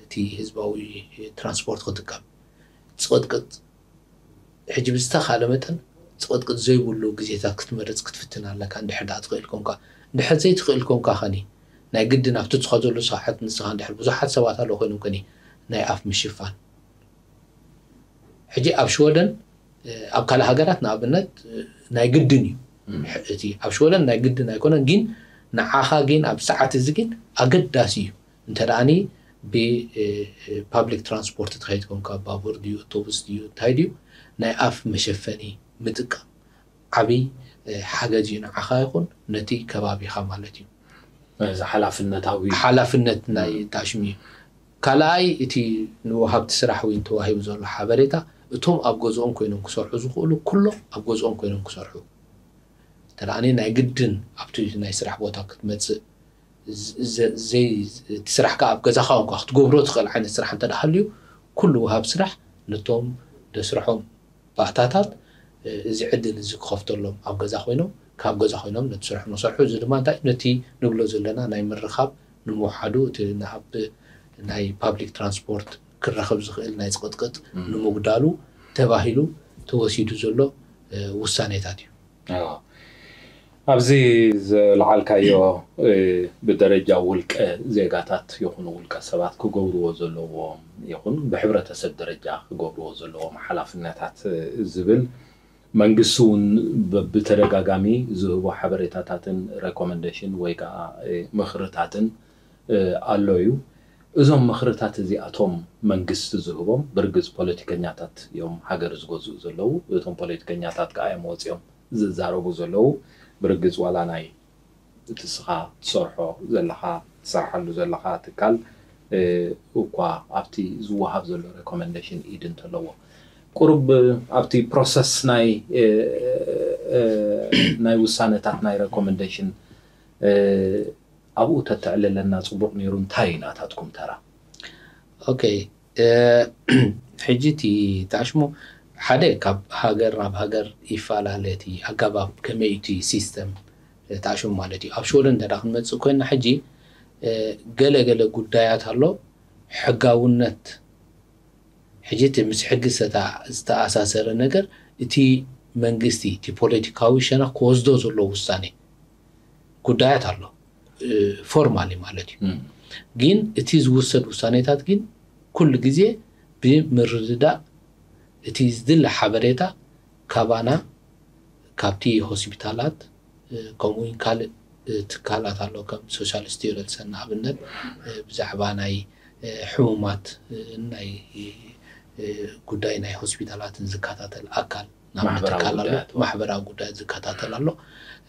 እቲ ህዝባዊ ትራንስፖርት ክጥቀም ዝቐጥቅጥ ሕጂ ብዝተኻለ መጠን ዝቐጥቅጥ ዘይብሉ ግዜታት ክትመርፅ ክትፍትን ኣለካ እንድሕር ደኣ ትኽእል ኮንካ እንድሕር ዘይትኽእል ኮንካ ኸኒ ናይ ግድን ኣብቲ ትኸደሉ ሰዓት ንስኻ እንድሕር ብዙሓት ሰባት ኣለዉ ኮይኖም ከኒ ናይ ኣፍ ምሽፋን ሕጂ ኣብ ሽወደን ኣብ ካልእ ሃገራት ንኣብነት ናይ ግድን እዩ እቲ ኣብ ሽወደን ናይ ግድን ኣይኮነን ግን ንዓኻ ግን ኣብ ሰዓት እዚ ግን ኣገዳሲ እዩ እንተ ደኣኒ ብፓብሊክ ትራንስፖርት ትኸይድ ኮንካ ባቡር ድዩ ኣውቶቡስ ድዩ እንታይ ድዩ ናይ ኣፍ መሸፈኒ ምጥቃም ዓብይ ሓገዝ እዩ ንዓኻ ይኹን ነቲ ከባቢኻ ማለት እዩ እዚ ሓላፍነታዊ ሓላፍነት ናይ ታሽሚ እዩ ካልኣይ፣ እቲ ንወሃብቲ ስራሕ ወይ ተዋሂቡ ዘሎ ሓበሬታ፣ እቶም ኣብ ገዝኦም ኮይኖም ክሰርሑ ዝኽእሉ ኩሎም ኣብ ገዝኦም ኮይኖም ክሰርሑ፣ ተለኣኒ ናይ ግድን ኣብቲ ናይ ስራሕ ቦታ ክትመፅእ፣ ዘይ እቲ ስራሕ ከዓ ኣብ ገዛኻ እንኳ ክትገብሮ ትኽእል ዓይነት ስራሕ እንተ ሃልዩ፣ ኩሉ ወሃብ ስራሕ ነቶም ደስርሖም ባእታታት እዚ ዕድል እዚ ክኸፍተሎም፣ ኣብ ገዛ ኮይኖም ካብ ገዛ ኮይኖም ነቲ ስርሖም ክሰርሑ። እዚ ድማ እንታይ ነቲ ንብሎ ዘለና ናይ ምርኻብ ንምውሓዱ፣ እቲ ንኣብ ናይ ፓብሊክ ትራንስፖርት ክረኸብ ዝኽእል ናይ ፅቕጥቅጥ ንምጉዳሉ ተባሂሉ ተወሲዱ ዘሎ ውሳኔታት እዩ። ኣብዚ ዘልዓልካዮ ብደረጃ ውልቀ ዜጋታት ይኹኑ ውልቀ ሰባት ክገብርዎ ዘለዎም ይኹን ብሕብረተሰብ ደረጃ ክገብርዎ ዘለዎም ሓላፍነታት ዝብል መንግስቲ እውን ብተደጋጋሚ ዝህቦ ሓበሬታታትን ሬኮመንዴሽን ወይ ከዓ ምኽርታትን ኣሎ እዩ። እዞም ምኽርታት እዚኣቶም መንግስቲ ዝህቦም ብርግፅ ፖለቲከኛታት እዮም ሃገር ዝገዝኡ ዘለዉ። እቶም ፖለቲከኛታት ከዓ እዮም ወፂኦም ዝዛረቡ ዘለዉ። ብርግፅ ዋላ ናይ እቲ ስኻ ትሰርሖ ዘለኻ ትሰርሓሉ ዘለኻ ትካል እኳ ኣብቲ ዝወሃብ ዘሎ ሬኮመንዴሽን ኢድ እንተለዎ ቁሩብ ኣብቲ ፕሮሰስ ናይ ናይ ውሳነታት ናይ ሬኮመንዴሽን ኣብኡ ተተዕልለና ፅቡቕ ነይሩ። እንታይ እዩ ናታትኩም ተራ? ኦኬ፣ ሕጂ እቲ ተኣሽሙ ሓደ ካብ ሃገር ናብ ሃገር ይፈላለ። እቲ ኣገባብ ከመይ እቲ ሲስተም ተኣሽሙ ማለት እዩ። ኣብ ሽወደን እንተ ክንመፅእ ኮይና ሕጂ ገለ ገለ ጉዳያት ኣሎ ሕጋውነት ሕጂ እቲ ምስ ሕጊ ዝተኣሳሰረ ነገር እቲ መንግስቲ እቲ ፖለቲካዊ ሸነኽ ክወስዶ ዘለዎ ውሳኔ ጉዳያት ኣሎ ፎርማሊ ማለት እዩ። ግን እቲ ዝውሰድ ውሳኔታት ግን ኩሉ ግዜ ብምርድዳእ እቲ ዝድለ ሓበሬታ ካባና ካብቲ ሆስፒታላት ከምኡ እውን ካልእ ትካላት ኣሎ ከም ሶሻል ስቲረልሰን ንኣብነት ብዛዕባ ናይ ሕሙማት ናይ ጉዳይ ናይ ሆስፒታላትን ዝከታተል ኣካል ማሕበራዊ ጉዳያት ዝከታተል ኣሎ።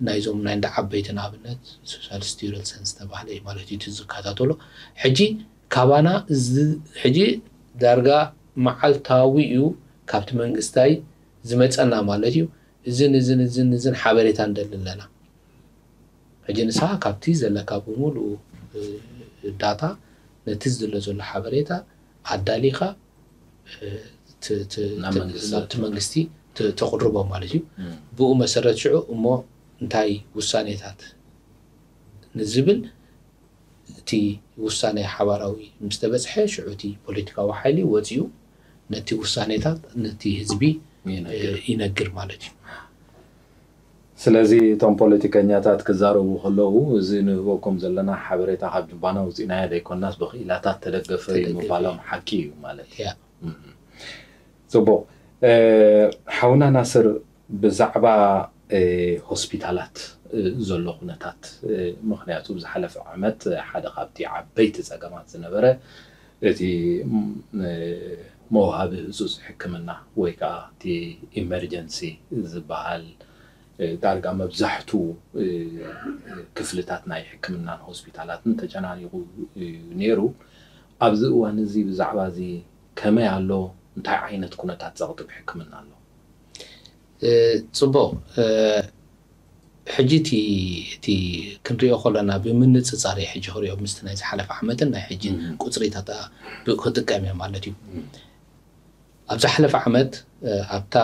ናይዞም ናይ እንዳ ዓበይቲ ንኣብነት ሶሻል ስቲረልሰን ዝተባህለ እዩ ማለት እዩ ዝከታተሎ። ሕጂ ካባና ሕጂ ዳርጋ መዓልታዊ እዩ ካብቲ መንግስታይ ዝመፀና ማለት እዩ። እዝን እዝን እዝን እዝን ሓበሬታ እንደሊ ኣለና። ሕጂ ንስኻ ካብቲ ዘለካ ብምሉእ ዳታ ነቲ ዝድለ ዘሎ ሓበሬታ ኣዳሊኻ ናብቲ መንግስቲ ተቕርቦ ማለት እዩ። ብኡ መሰረት ሽዑ እሞ እንታይ ውሳኔታት ንዝብል እቲ ውሳኔ ሓባራዊ ምስ ተበፅሐ ሽዑ እቲ ፖለቲካዊ ሓይሊ ወፂኡ ነቲ ውሳኔታት ነቲ ህዝቢ ይነግር ማለት እዩ። ስለዚ እቶም ፖለቲከኛታት ክዛረቡ ከለዉ እዚ ንህበኩም ዘለና ሓበሬታ ካብ ጅባና ውፂእናዮ ዘይኮናስ ብክኢላታት ተደገፈ እዩ ምባሎም ሓቂ እዩ ማለት እዩ። ፅቡቕ። ሓውና ናስር ብዛዕባ ሆስፒታላት ዘሎ ኩነታት ምክንያቱ ዝሓለፈ ዓመት ሓደ ካብቲ ዓበይቲ ፀገማት ዝነበረ እቲ መውሃቢ ህፁፅ ሕክምና ወይ ከዓ እቲ ኢመርጀንሲ ዝበሃል ዳርጋ መብዛሕቱ ክፍልታት ናይ ሕክምናን ሆስፒታላትን ተጨናኒቑ እዩ ነይሩ። ኣብዚ እዋን እዚ ብዛዕባ እዚ ከመይ ኣሎ? እንታይ ዓይነት ኩነታት ጸቕጢ ብሕክምና ኣሎ? ጽቡቕ። ሕጂ እቲ እቲ ክንሪኦ ከለና ብምንጽጻር እዩ ሕጂ ክሪኦ ምስቲ ናይ ዝሓለፈ ዓመትን ናይ ሕጂ ቁጽሪታት ክጥቀም እየ ማለት እዩ። ኣብ ዝሓለፈ ዓመት ኣብታ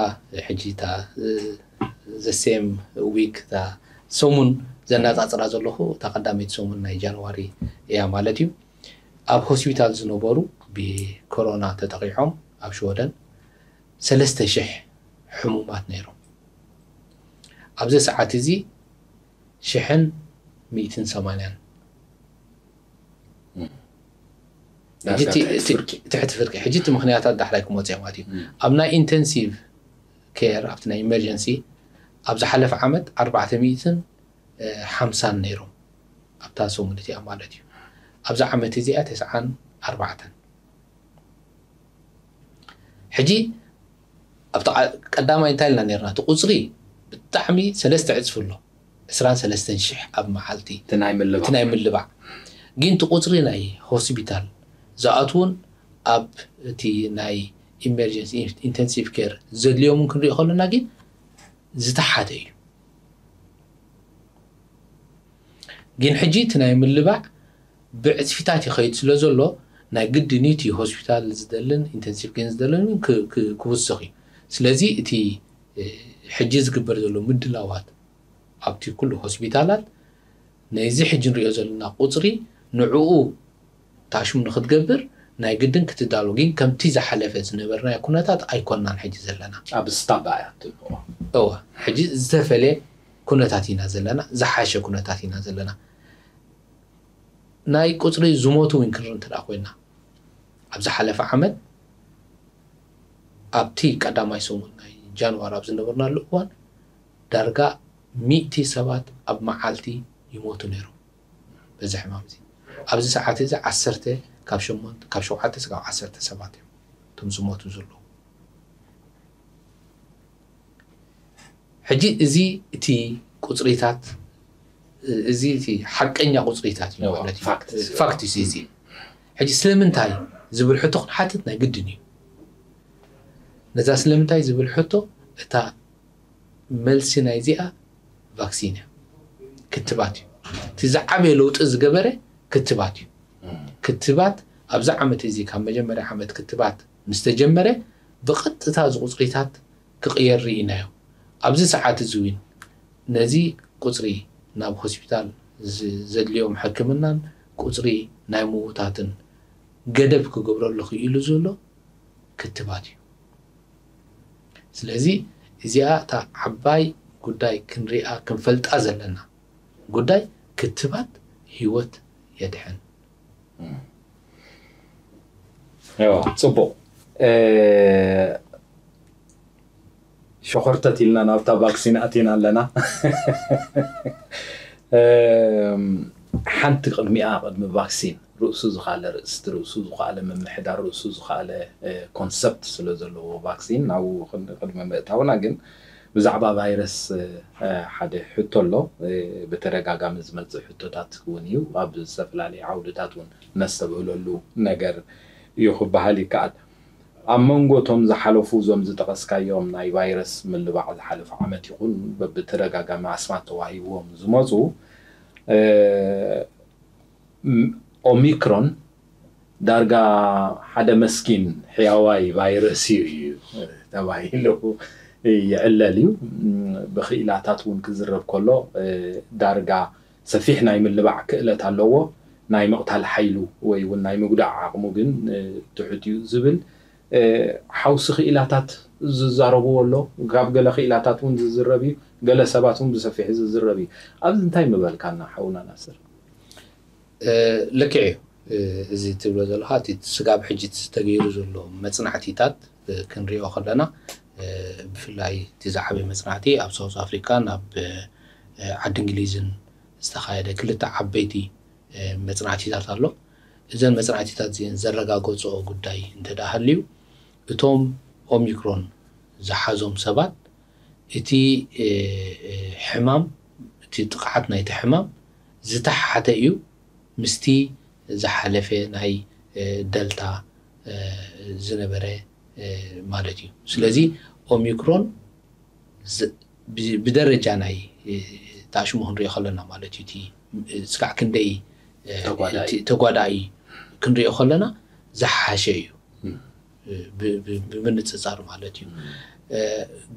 ሕጂ እታ ዘሴም ዊክ እታ ሰሙን ዘነጻጽራ ዘለኹ እታ ቀዳመይቲ ሰሙን ናይ ጃንዋሪ እያ ማለት እዩ። ኣብ ሆስፒታል ዝነበሩ ብኮሮና ተጠቒዖም ኣብ ሽወደን ሰለስተ ሽሕ ሕሙማት ነይሮም። ኣብዚ ሰዓት እዚ ሽሕን ሚእትን ሰማንያን ትሕቲ ፍርቂ። ሕጂ እቲ ምኽንያታት ዳሕራይ ክመፅኦ ማለት እዩ። ኣብ ናይ ኢንተንሲቭ ኬር ኣብቲ ናይ ኢመርጀንሲ ኣብ ዝሓለፈ ዓመት ኣርባዕተ ሚእትን ሓምሳን ነይሮም ኣብታ ሰሙን እቲኣ ማለት እዩ። ኣብዚ ዓመት እዚኣ ተስዓን ኣርባዕተን። ሕጂ ኣብቲ ቀዳማይ እንታይ ኢልና ነርና? እቲ ቁፅሪ ብጣዕሚ ሰለስተ ዕፅፊ ኣሎ። ዕስራን ሰለስተን ሽሕ ኣብ መዓልቲ እቲ ናይ ምልባዕ። ግን እቲ ቁፅሪ ናይ ሆስፒታል ዝኣትዉን ኣብ እቲ ናይ ኢመርጀንሲ ኢንተንሲቭ ኬር ዘድልዮምን ክንሪኦ ከለና ግን ዝተሓተ እዩ። ግን ሕጂ እቲ ናይ ምልባዕ ብዕፅፊታት ይኸይድ ስለ ዘሎ ናይ ግድን እቲ ሆስፒታል ዝደልን ኢንተንሲቭ ኬር ዝደልን እውን ክ- ክ- ክውስኽ እዩ። ስለዚ እቲ እ፣ ሕጂ ዝግበር ዘሎ ምድላዋት ኣብቲ ኩሉ ሆስፒታላት ነዚ ሕጂ ንሪኦ ዘለና ቁፅሪ ንዕኡ ታሽሙ ንክትገብር ናይ ግድን ክትዳሎ ግን ከምቲ ዝሓለፈ ዝነበርናዮ ኩነታት ኣይኮናን ሕጂ ዘለና። ኣብ ስታባ እያ እትብልዎ። እወ፣ ሕጂ ዝተፈለየ ኩነታት ኢና ዘለና፣ ዝሓሸ ኩነታት ኢና ዘለና። ናይ ቁፅሪ ዝሞቱ እውን ክንርኢ እንተ ደኣ ኮይና ኣብ ዝሓለፈ ዓመት ኣብቲ ቀዳማይ ሰሙን ናይ ጃንዋሪ ኣብ ዝነበርናሉ እዋን ዳርጋ ሚእቲ ሰባት ኣብ መዓልቲ ይሞቱ ነይሮም በዚ ሕማም እዚ። ኣብዚ ሰዓት እዚ ዓሰርተ ካብ ሸሞንተ ካብ ሸውዓተ ስጋብ ዓሰርተ ሰባት እዮም እቶም ዝሞቱ ዘለዉ። ሕጂ እዚ እቲ ቁፅሪታት እዚ እቲ ሓቀኛ ቁፅሪታት እዩ ማለት እዩ። ፋክት እዩ እዚ። ሕጂ ስለምንታይ ዝብል ሕቶ ክንሓትት ናይ ግድን እዩ። ነዛ ስለምንታይ ዝብል ሕቶ እታ መልሲ ናይዚኣ ቫክሲን እያ፣ ክትባት እዩ። እቲ ዝዓበየ ለውጢ ዝገበረ ክትባት እዩ። ክትባት ኣብዚ ዓመት እዚ ካብ መጀመርያ ዓመት ክትባት ምስ ተጀመረ ብቐጥታ እዚ ቁፅሪታት ክቕየር ርኢናዮ። ኣብዚ ሰዓት እዚ እውን ነዚ ቁፅሪ ናብ ሆስፒታል ዝ- ዘድልዮም ሕክምናን ቁፅሪ ናይ ምዉታትን ገደብ ክገብረሉ ክኢሉ ዘሎ ክትባት እዩ። ስለዚ እዚኣ እታ ዓባይ ጉዳይ ክንሪኣ ክንፈልጣ ዘለና ጉዳይ ክትባት ህይወት የድሕን። እዋ፣ ፅቡቕ። እ፣ ሸኾርተት ኢልና ናብታ ቫክሲን ኣቲና ኣለና። እም፣ ሓንቲ ቅድሚኣ፣ ቅድሚ ቫክሲን ርእሱ ዝኻለ ርእስቲ፣ ርእሱ ዝኻለ ምምሕዳር፣ ርእሱ ዝኻለ እ፣ ኮንሰፕት ስለ ዘለዎ ቫክሲን ናብኡ ቅድሚ ምእታውና ግን ብዛዕባ ቫይረስ እ፣ ሓደ ሕቶ ኣሎ። እ፣ ብተደጋጋሚ ዝመፅእ ሕቶታት እውን እዩ። ኣብ ዝተፈላለዩ ዓውድታት እውን ነስተብህለሉ ነገር እዩ ክበሃል ይከኣል። ኣብ መንጎ እቶም ዝሓለፉ እዞም ዝጠቐስካዮም ናይ ቫይረስ ምልባዕ ዝሓለፈ ዓመት ይኹን በብተደጋጋሚ ኣስማት ተዋሂብዎም ዝመፁ እ፣ ም- ኦሚክሮን ዳርጋ ሓደ መስኪን ሕያዋይ ቫይረስ እዩ እዩ ተባሂሉ ይዕለል እዩ። ም፣ ብክኢላታት እውን ክዝረብ ከሎ እ፣ ዳርጋ ሰፊሕ ናይ ምልባዕ ክእለት ኣለዎ። ናይ ምቕታል ሓይሉ ወይ እውን ናይ ምጉዳዕ ዓቕሙ ግን እ፣ ትሑት እዩ ዝብል እ፣ ሓውሲ ክኢላታት ዝዛረብዎ ኣሎ። ካብ ገለ ክኢላታት እውን ዝዝረብ እዩ። ገለ ሰባት እውን ብሰፊሕ ዝዝረብ እዩ። ኣብዚ እንታይ ምበልካና ሓውና ናስር? ልክዕ እዩ። እዚ ትብሎ ዘለካ እቲ ስጋብ ሕጂ ተገይሩ ዘሎ መፅናዕቲታት ክንሪኦ ከለና ብፍላይ እቲ ዝዓበየ መፅናዕቲ ኣብ ሳውዝ ኣፍሪካን ኣብ ዓዲ እንግሊዝን ዝተካየደ ክልተ ዓበይቲ መፅናዕቲታት ኣሎ። እዘን መፅናዕቲታት እዚአን ዘረጋገፅኦ ጉዳይ እንተ ደኣ ሃልዩ እቶም ኦሚክሮን ዝሓዞም ሰባት እቲ ሕማም እቲ ጥቕዓት ናይቲ ሕማም ዝተሓተ እዩ ምስቲ ዝሓለፈ ናይ ደልታ ዝነበረ ማለት እዩ። ስለዚ ኦሚክሮን ብደረጃ ናይ ታሽሙ ክንሪኦ ከለና ማለት እዩ እቲ ስጋዕ ክንደይ ተጓዳኢ ክንሪኦ ከለና ዝሓሸ እዩ ብምንፅፃር ማለት እዩ።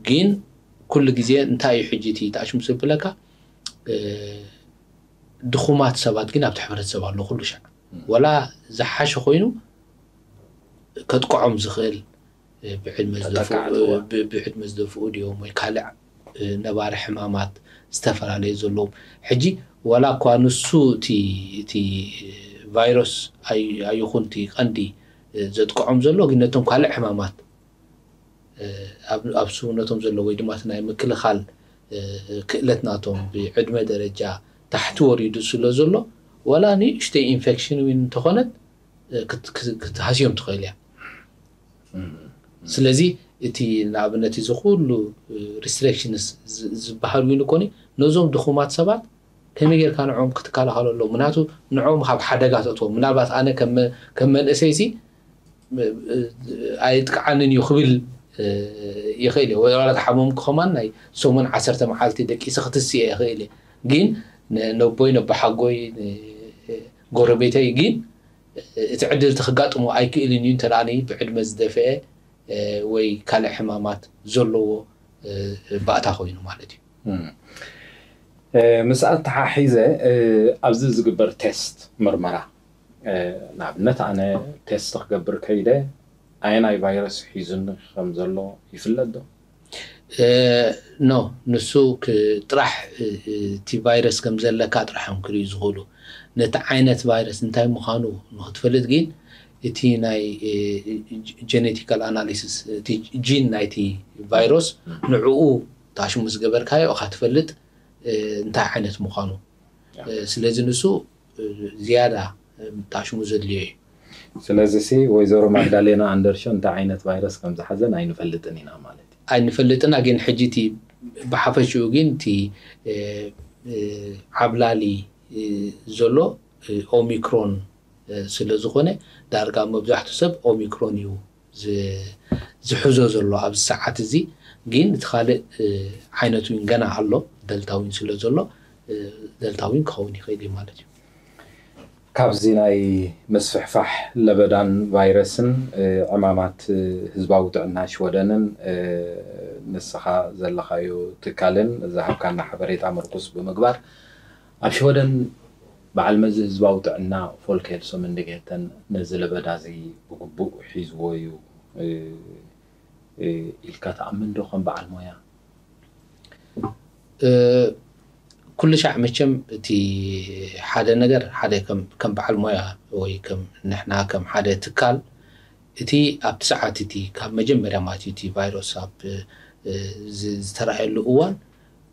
ግን ኩሉ ግዜ እንታይ እዩ ሕጂ እቲ ታሽሙ ዝብለካ ድኹማት ሰባት ግን ኣብቲ ሕብረተሰብ ኣሎ ኩሉ ሻዕ ወላ ዝሓሸ ኮይኑ ከጥቅዖም ዝኽእል ብዕድመ ዝደፍኡ ብዕድመ ዝደፍኡ ድዮም ወይ ካልዕ ነባሪ ሕማማት ዝተፈላለዩ ዘለዎም ሕጂ ዋላ እኳ ንሱ እቲ እቲ ቫይረስ ኣይኹን እቲ ቀንዲ ዘጥቅዖም ዘሎ ግን ነቶም ካልዕ ሕማማት ኣብ ሰውነቶም ዘሎ ወይ ድማ ናይ ምክልኻል ክእለት ናቶም ብዕድመ ደረጃ ታሕቲ ወሪዱ ስለ ዘሎ ዋላ ንእሽተይ ኢንፌክሽን እውን እንተኾነት ክትሃስዮም ትኽእል እያ። ስለዚ እቲ ንኣብነት እዚ ኩሉ ሪስትሪክሽንስ ዝበሃል እውን ኮኒ ነዞም ድኹማት ሰባት ከመይ ጌርካ ንዕኦም ክትከላኸለሎም? ምክንያቱ ንዕኦም ካብ ሓደጋ ተእትዎም። ምናልባት ኣነ ከም መ- ከም መንእሰይሲ ኣይጥቅዓንን እዩ ክብል ይኽእል እዩ። ዋላ ተሓመምኩ ከማን ናይ ሰሙን ዓሰርተ መዓልቲ ደቂሰ ክትስእ ይኽእል እየ። ግን ነቦይ ነቦሓጎይ ጎረቤተይ ግን እቲ ዕድል ተክጋጥሞ ኣይክእልን እዩ እንተ ብዕድመ ዝደፍአ ወይ ካልእ ሕማማት ዘለዎ ባእታ ኮይኑ ማለት እዩ። ምስኣ ተሓሒዘ ኣብዚ ዝግበር ቴስት ምርመራ ንኣብነት ኣነ ቴስት ክገብር ከይደ ኣየናይ ቫይረስ ሒዙኒ ከም ዘሎ ይፍለጥ ዶ? ኖ ንሱ ጥራሕ እቲ ቫይረስ ከም ዘለካ ጥራሕ እዮም ክርእዩ ዝኽእሉ። ነቲ ዓይነት ቫይረስ እንታይ ምዃኑ ንክትፈልጥ ግን እቲ ናይ ጀኔቲካል ኣናሊሲስ እቲ ጂን ናይቲ ቫይረስ ንዕኡ ታሽሙ ዝገበርካዮ ኢኻ ትፈልጥ እንታይ ዓይነት ምዃኑ። ስለዚ ንሱ ዝያዳ ታሽሙ ዘድልዮ እዩ። ስለዚ ሲ ወይዘሮ ማግዳሌና ኣንደርሾ እንታይ ዓይነት ቫይረስ ከም ዝሓዘን ኣይንፈልጥን ኢና ማለት እዩ። ኣይንፈልጥና ግን ሕጂ እቲ ብሓፈሽኡ ግን እቲ ዓብላሊ ዘሎ ኦሚክሮን ስለ ዝኾነ ዳርጋ መብዛሕቱ ሰብ ኦሚክሮን እዩ ዝሕዞ ዘሎ ኣብዚ ሰዓት እዚ። ግን እቲ ካልእ ዓይነት እውን ገና ኣሎ ደልታ እውን ስለ ዘሎ ደልታ እውን ክኸውን ይኽእል እዩ ማለት እዩ። ካብዚ ናይ ምስፍሕፋሕ ለበዳን ቫይረስን ዕማማት ህዝባዊ ጥዕና ሽወደንን ንስኻ ዘለኻዮ ትካልን ዝሃብካና ሓበሬታ ምርኩስ ብምግባር ኣብ ሽወደን በዓል መዚ ህዝባዊ ጥዕና ፎልክሄልሶምንዲጌተን ነዚ ለበዳ እዚ ብግቡእ ሒዝዎ እዩ ኢልካ ትኣምን ዶ ከም በዓል ሞያ? ኩሉ ሻዕ መቸም እቲ ሓደ ነገር ሓደ ከም በዓል ሞያ ወይ ከም ንሕና ከም ሓደ ትካል እቲ ኣብቲ ሰዓት እቲ ካብ መጀመርያ ማለት እዩ እቲ ቫይረስ ኣብ ዝተረኣየሉ እዋን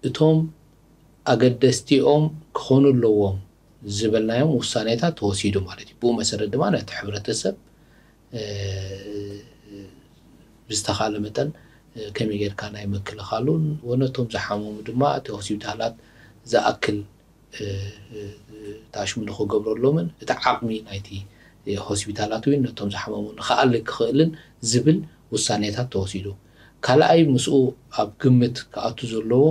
እቶም ኣገደስቲኦም ክኾኑ ኣለዎም ዝበልናዮም ውሳኔታት ተወሲዱ ማለት እዩ። ብኡ መሰረት ድማ ነቲ ሕብረተሰብ ብዝተኻለ መጠን ከመይ ጌርካ ናይ ምክልኻሉን ወነቶም ዝሓመሙ ድማ እቲ ሆስፒታላት ዝኣክል ታሽሙ ንክገብረሎምን እቲ ዓቕሚ ናይቲ ሆስፒታላት እውን ነቶም ዝሓመሙ ንክኣሊ ክኽእልን ዝብል ውሳኔታት ተወሲዱ። ካልኣይ ምስኡ ኣብ ግምት ክኣቱ ዘለዎ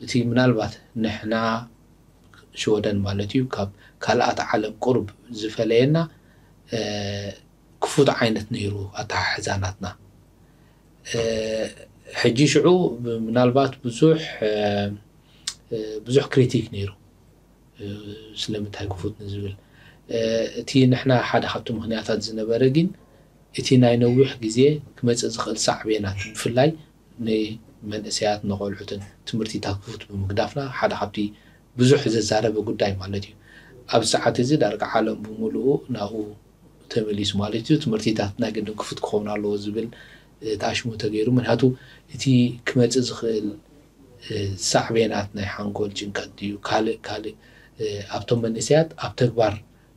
እቲ ምናልባት ንሕና ሽወደን ማለት እዩ ካብ ካልኣት ዓለም ቁሩብ ዝፈለየና ክፉት ዓይነት ነይሩ ኣተሓሕዛ ናትና። ሕጂ ሽዑ ምናልባት ብዙሕ ብዙሕ ክሪቲክ ነይሩ ስለምንታይ ክፉት ንዝብል እቲ ንሕና ሓደ ካብቲ ምክንያታት ዝነበረ ግን እቲ ናይ ነዊሕ ግዜ ክመፅእ ዝኽእል ሳዕቤናት ብፍላይ ንመንእሰያት ንቆልዑትን ትምህርትታት ክፉት ብምግዳፍና ሓደ ካብቲ ብዙሕ ዘዛረበ ጉዳይ ማለት እዩ። ኣብ ሰዓት እዚ ዳርጋ ዓለም ብምሉኡ ናብኡ ተመሊሱ ማለት እዩ። ትምህርትታትና ግድን ክፉት ክኸውን ኣለዎ ዝብል ታሽሙ ተገይሩ። ምክንያቱ እቲ ክመፅእ ዝኽእል ሳዕቤናት ናይ ሓንጎል ጭንቀት ድዩ ካልእ ካልእ ኣብቶም መንእሰያት ኣብ ተግባር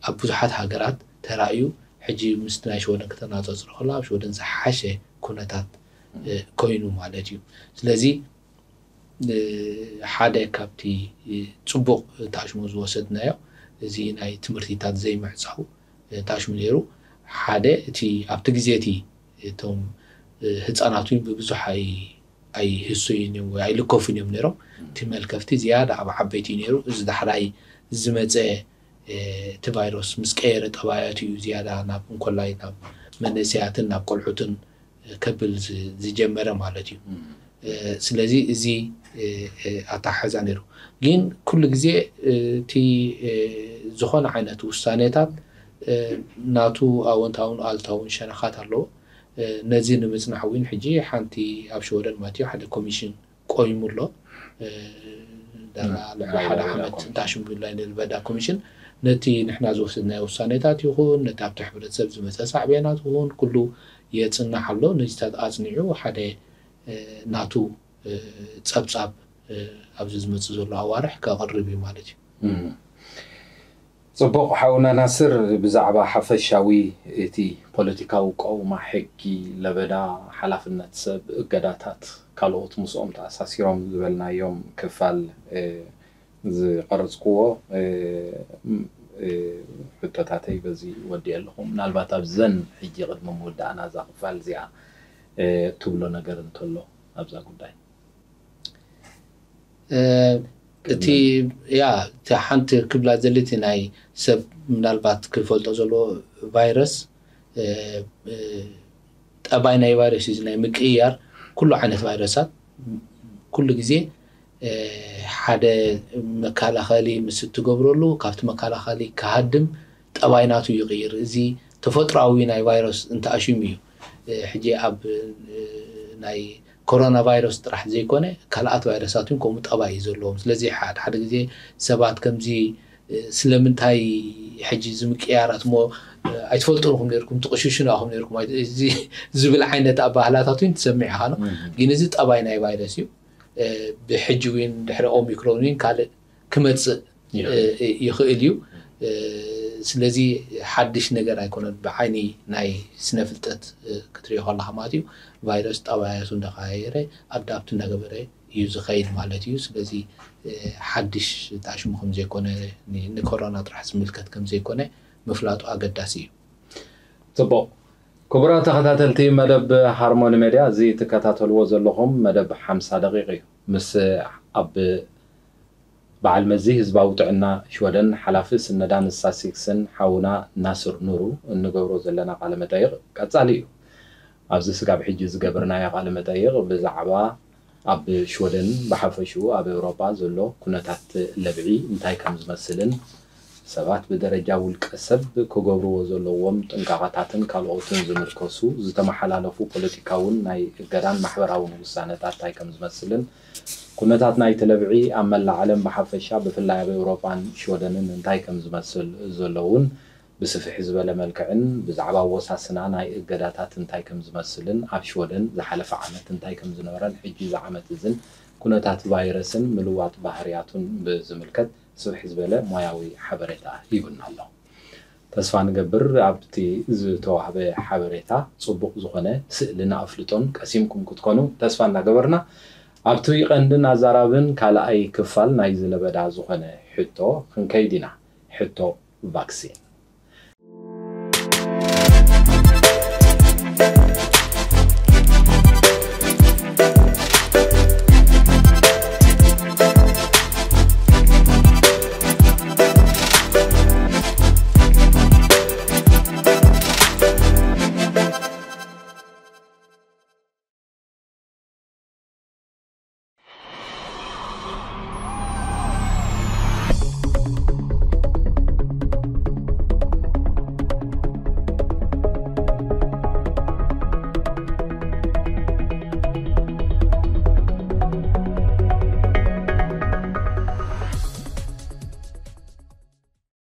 ኣብ ብዙሓት ሃገራት ተራእዩ ሕጂ ምስቲ ናይ ሽወደን ከተናፃፅሮ ከሎ ኣብ ሽወደን ዝሓሸ ኩነታት ኮይኑ ማለት እዩ። ስለዚ ሓደ ካብቲ ፅቡቕ ታሽሙ ዝወሰድናዮ እዚ ናይ ትምህርትታት ዘይምዕፃው ታሽሙ ነይሩ። ሓደ እቲ ኣብቲ ግዜ እቲ እቶም ህፃናት እውን ብብዙሕ ኣይህሰዩን እዮም ወይ ኣይልከፉን እዮም ነይሮም። እቲ መልከፍቲ ዝያዳ ኣብ ዓበይቲ እዩ ነይሩ። እዚ ዳሕራይ ዝመፀ እቲ ቫይረስ ምስ ቀየረ ጠባያቱ እዩ ዝያዳ ናብ እንኮላይ ናብ መንእሰያትን ናብ ቆልዑትን ከብል ዝጀመረ ማለት እዩ። ስለዚ እዚ ኣተሓሕዛ ነይሩ። ግን ኩሉ ግዜ እቲ ዝኾነ ዓይነት ውሳኔታት ናቱ ኣወንታውን ኣልታውን ሸነኻት ኣለዎ። ነዚ ንምፅናሕ እውን ሕጂ ሓንቲ ኣብ ሽወደን ማለት እዩ ሓደ ኮሚሽን ቆይሙ ኣሎ። ዳርጋ ልዕሊ ሓደ ዓመት እንዳ ሽምግላይ ንልበዳ ኮሚሽን ነቲ ንሕና ዝወሰድናዮ ውሳኔታት ይኹን ነቲ ኣብቲ ሕብረተሰብ ዝመፀ ሳዕቤናት ይኹን ኩሉ የፅናሕ ኣሎ። ነዚታት ኣፅኒዑ ሓደ ናቱ ፀብፃብ ኣብዚ ዝመፅእ ዘሎ ኣዋርሕ ከቕርብ እዩ ማለት እዩ። ፅቡቕ ሓውና ናስር፣ ብዛዕባ ሓፈሻዊ እቲ ፖለቲካዊ ቀውማ፣ ሕጊ፣ ለበዳ፣ ሓላፍነት ሰብ፣ እገዳታት፣ ካልኦት ምስኦም ተኣሳሲሮም ዝበልናዮም ክፋል ዝቐረፅክዎ ሕቶታተይ በዚ ወዲእ ኣለኹ። ምናልባት ኣብዘን ሕጂ ቅድሚ ምውዳእና እዛ ክፋል እዚኣ ትብሎ ነገር እንተሎ ኣብዛ ጉዳይ። እቲ ያ እቲ ሓንቲ ክብላ ዘልቲ ናይ ሰብ ምናልባት ክፈልጦ ዘለዎ ቫይረስ ጠባይ ናይ ቫይረስ እዩ ናይ ምቅያር ኩሉ ዓይነት ቫይረሳት ኩሉ ግዜ ሓደ መከላኸሊ ምስ እትገብረሉ ካብቲ መከላኸሊ ክሃድም ጠባይ ናቱ ይቕይር። እዚ ተፈጥሮኣዊ ናይ ቫይረስ እንተኣሽሙ እዩ። ሕጂ ኣብ ናይ ኮሮና ቫይረስ ጥራሕ ዘይኮነ ካልኣት ቫይረሳት እውን ከምኡ ጠባይ እዩ ዘለዎም። ስለዚ ሓደ ሓደ ግዜ ሰባት ከምዚ ስለምንታይ ሕጂ ዝምቅያራት እሞ ኣይትፈልጡን ኢኹም ነርኩም ትቕሽሹን ኢኹም ነርኩም ዝብል ዓይነት ኣባህላታት እውን ትሰምዕ ኢኻ። ግን እዚ ጠባይ ናይ ቫይረስ እዩ። ብሕጂ እውን ድሕሪ ኦሚክሮን እውን ካልእ ክመፅእ ይኽእል እዩ። ስለዚ ሓድሽ ነገር ኣይኮነን። ብዓይኒ ናይ ስነ ፍልጠት ክትሪኦ ከለካ ማለት እዩ። ቫይረስ ጠባያቱ እንዳቀያየረ ኣዳፕት እንዳገበረ እዩ ዝኸይድ ማለት እዩ። ስለዚ ሓድሽ ጣሽሙ ከምዘይኮነ ንኮሮና ጥራሕ ዝምልከት ከምዘይኮነ ምፍላጡ ኣገዳሲ እዩ። ፅቡቕ። ክቡራት ተኸታተልቲ መደብ ሃርሞኒ ሜድያ፣ እዚ ትከታተልዎ ዘለኹም መደብ ሓምሳ ደቂቕ እዩ። ምስ ኣብ በዓል መዚ ህዝባዊ ጥዕና ሽወደን ሓላፊ ስነዳን ስታስቲክስን ሓውና ናስር ኑሩ እንገብሮ ዘለና ቃለ መጠይቕ ቀጻሊ እዩ። ኣብዚ ስጋብ ሕጂ ዝገበርናዮ ቃለ መጠይቕ ብዛዕባ ኣብ ሽወደን ብሓፈሽኡ ኣብ ኤውሮጳ ዘሎ ኩነታት ለብዒ እንታይ ከም ዝመስልን ሰባት ብደረጃ ውልቀ ሰብ ክገብርዎ ዘለዎም ጥንቃቐታትን ካልኦትን ዝምልከሱ ዝተመሓላለፉ ፖለቲካውን ናይ እገዳን ማሕበራውን ውሳነታት እንታይ ከም ዝመስልን ኩነታት ናይቲ ለብዒ ኣብ መላእ ዓለም ብሓፈሻ ብፍላይ ኣብ ኤውሮጳን ሽወደንን እንታይ ከም ዝመስል ዘሎ እውን ብስፍሕ ዝበለ መልክዕን ብዛዕባ ኣወሳስና ናይ እገዳታት እንታይ ከም ዝመስልን ኣብ ሽወደን ዝሓለፈ ዓመት እንታይ ከም ዝነበረን ሕጂ እዚ ዓመት እዝን ኩነታት ቫይረስን ምልዋጥ ባህርያቱን ብዝምልከት ስፍሕ ዝበለ ሞያዊ ሓበሬታ ሂቡና ኣሎ። ተስፋ ንገብር ኣብቲ ዝተዋህበ ሓበሬታ ጽቡቕ ዝኾነ ስእልን ኣፍልጦን ቀሲምኩም ክትኮኑ ተስፋ እናገበርና ኣብቲ ቀንድን ኣዛራብን ካልኣይ ክፋል ናይዚ ለበዳ ዝኾነ ሕቶ ክንከይድ ኢና። ሕቶ ቫክሲን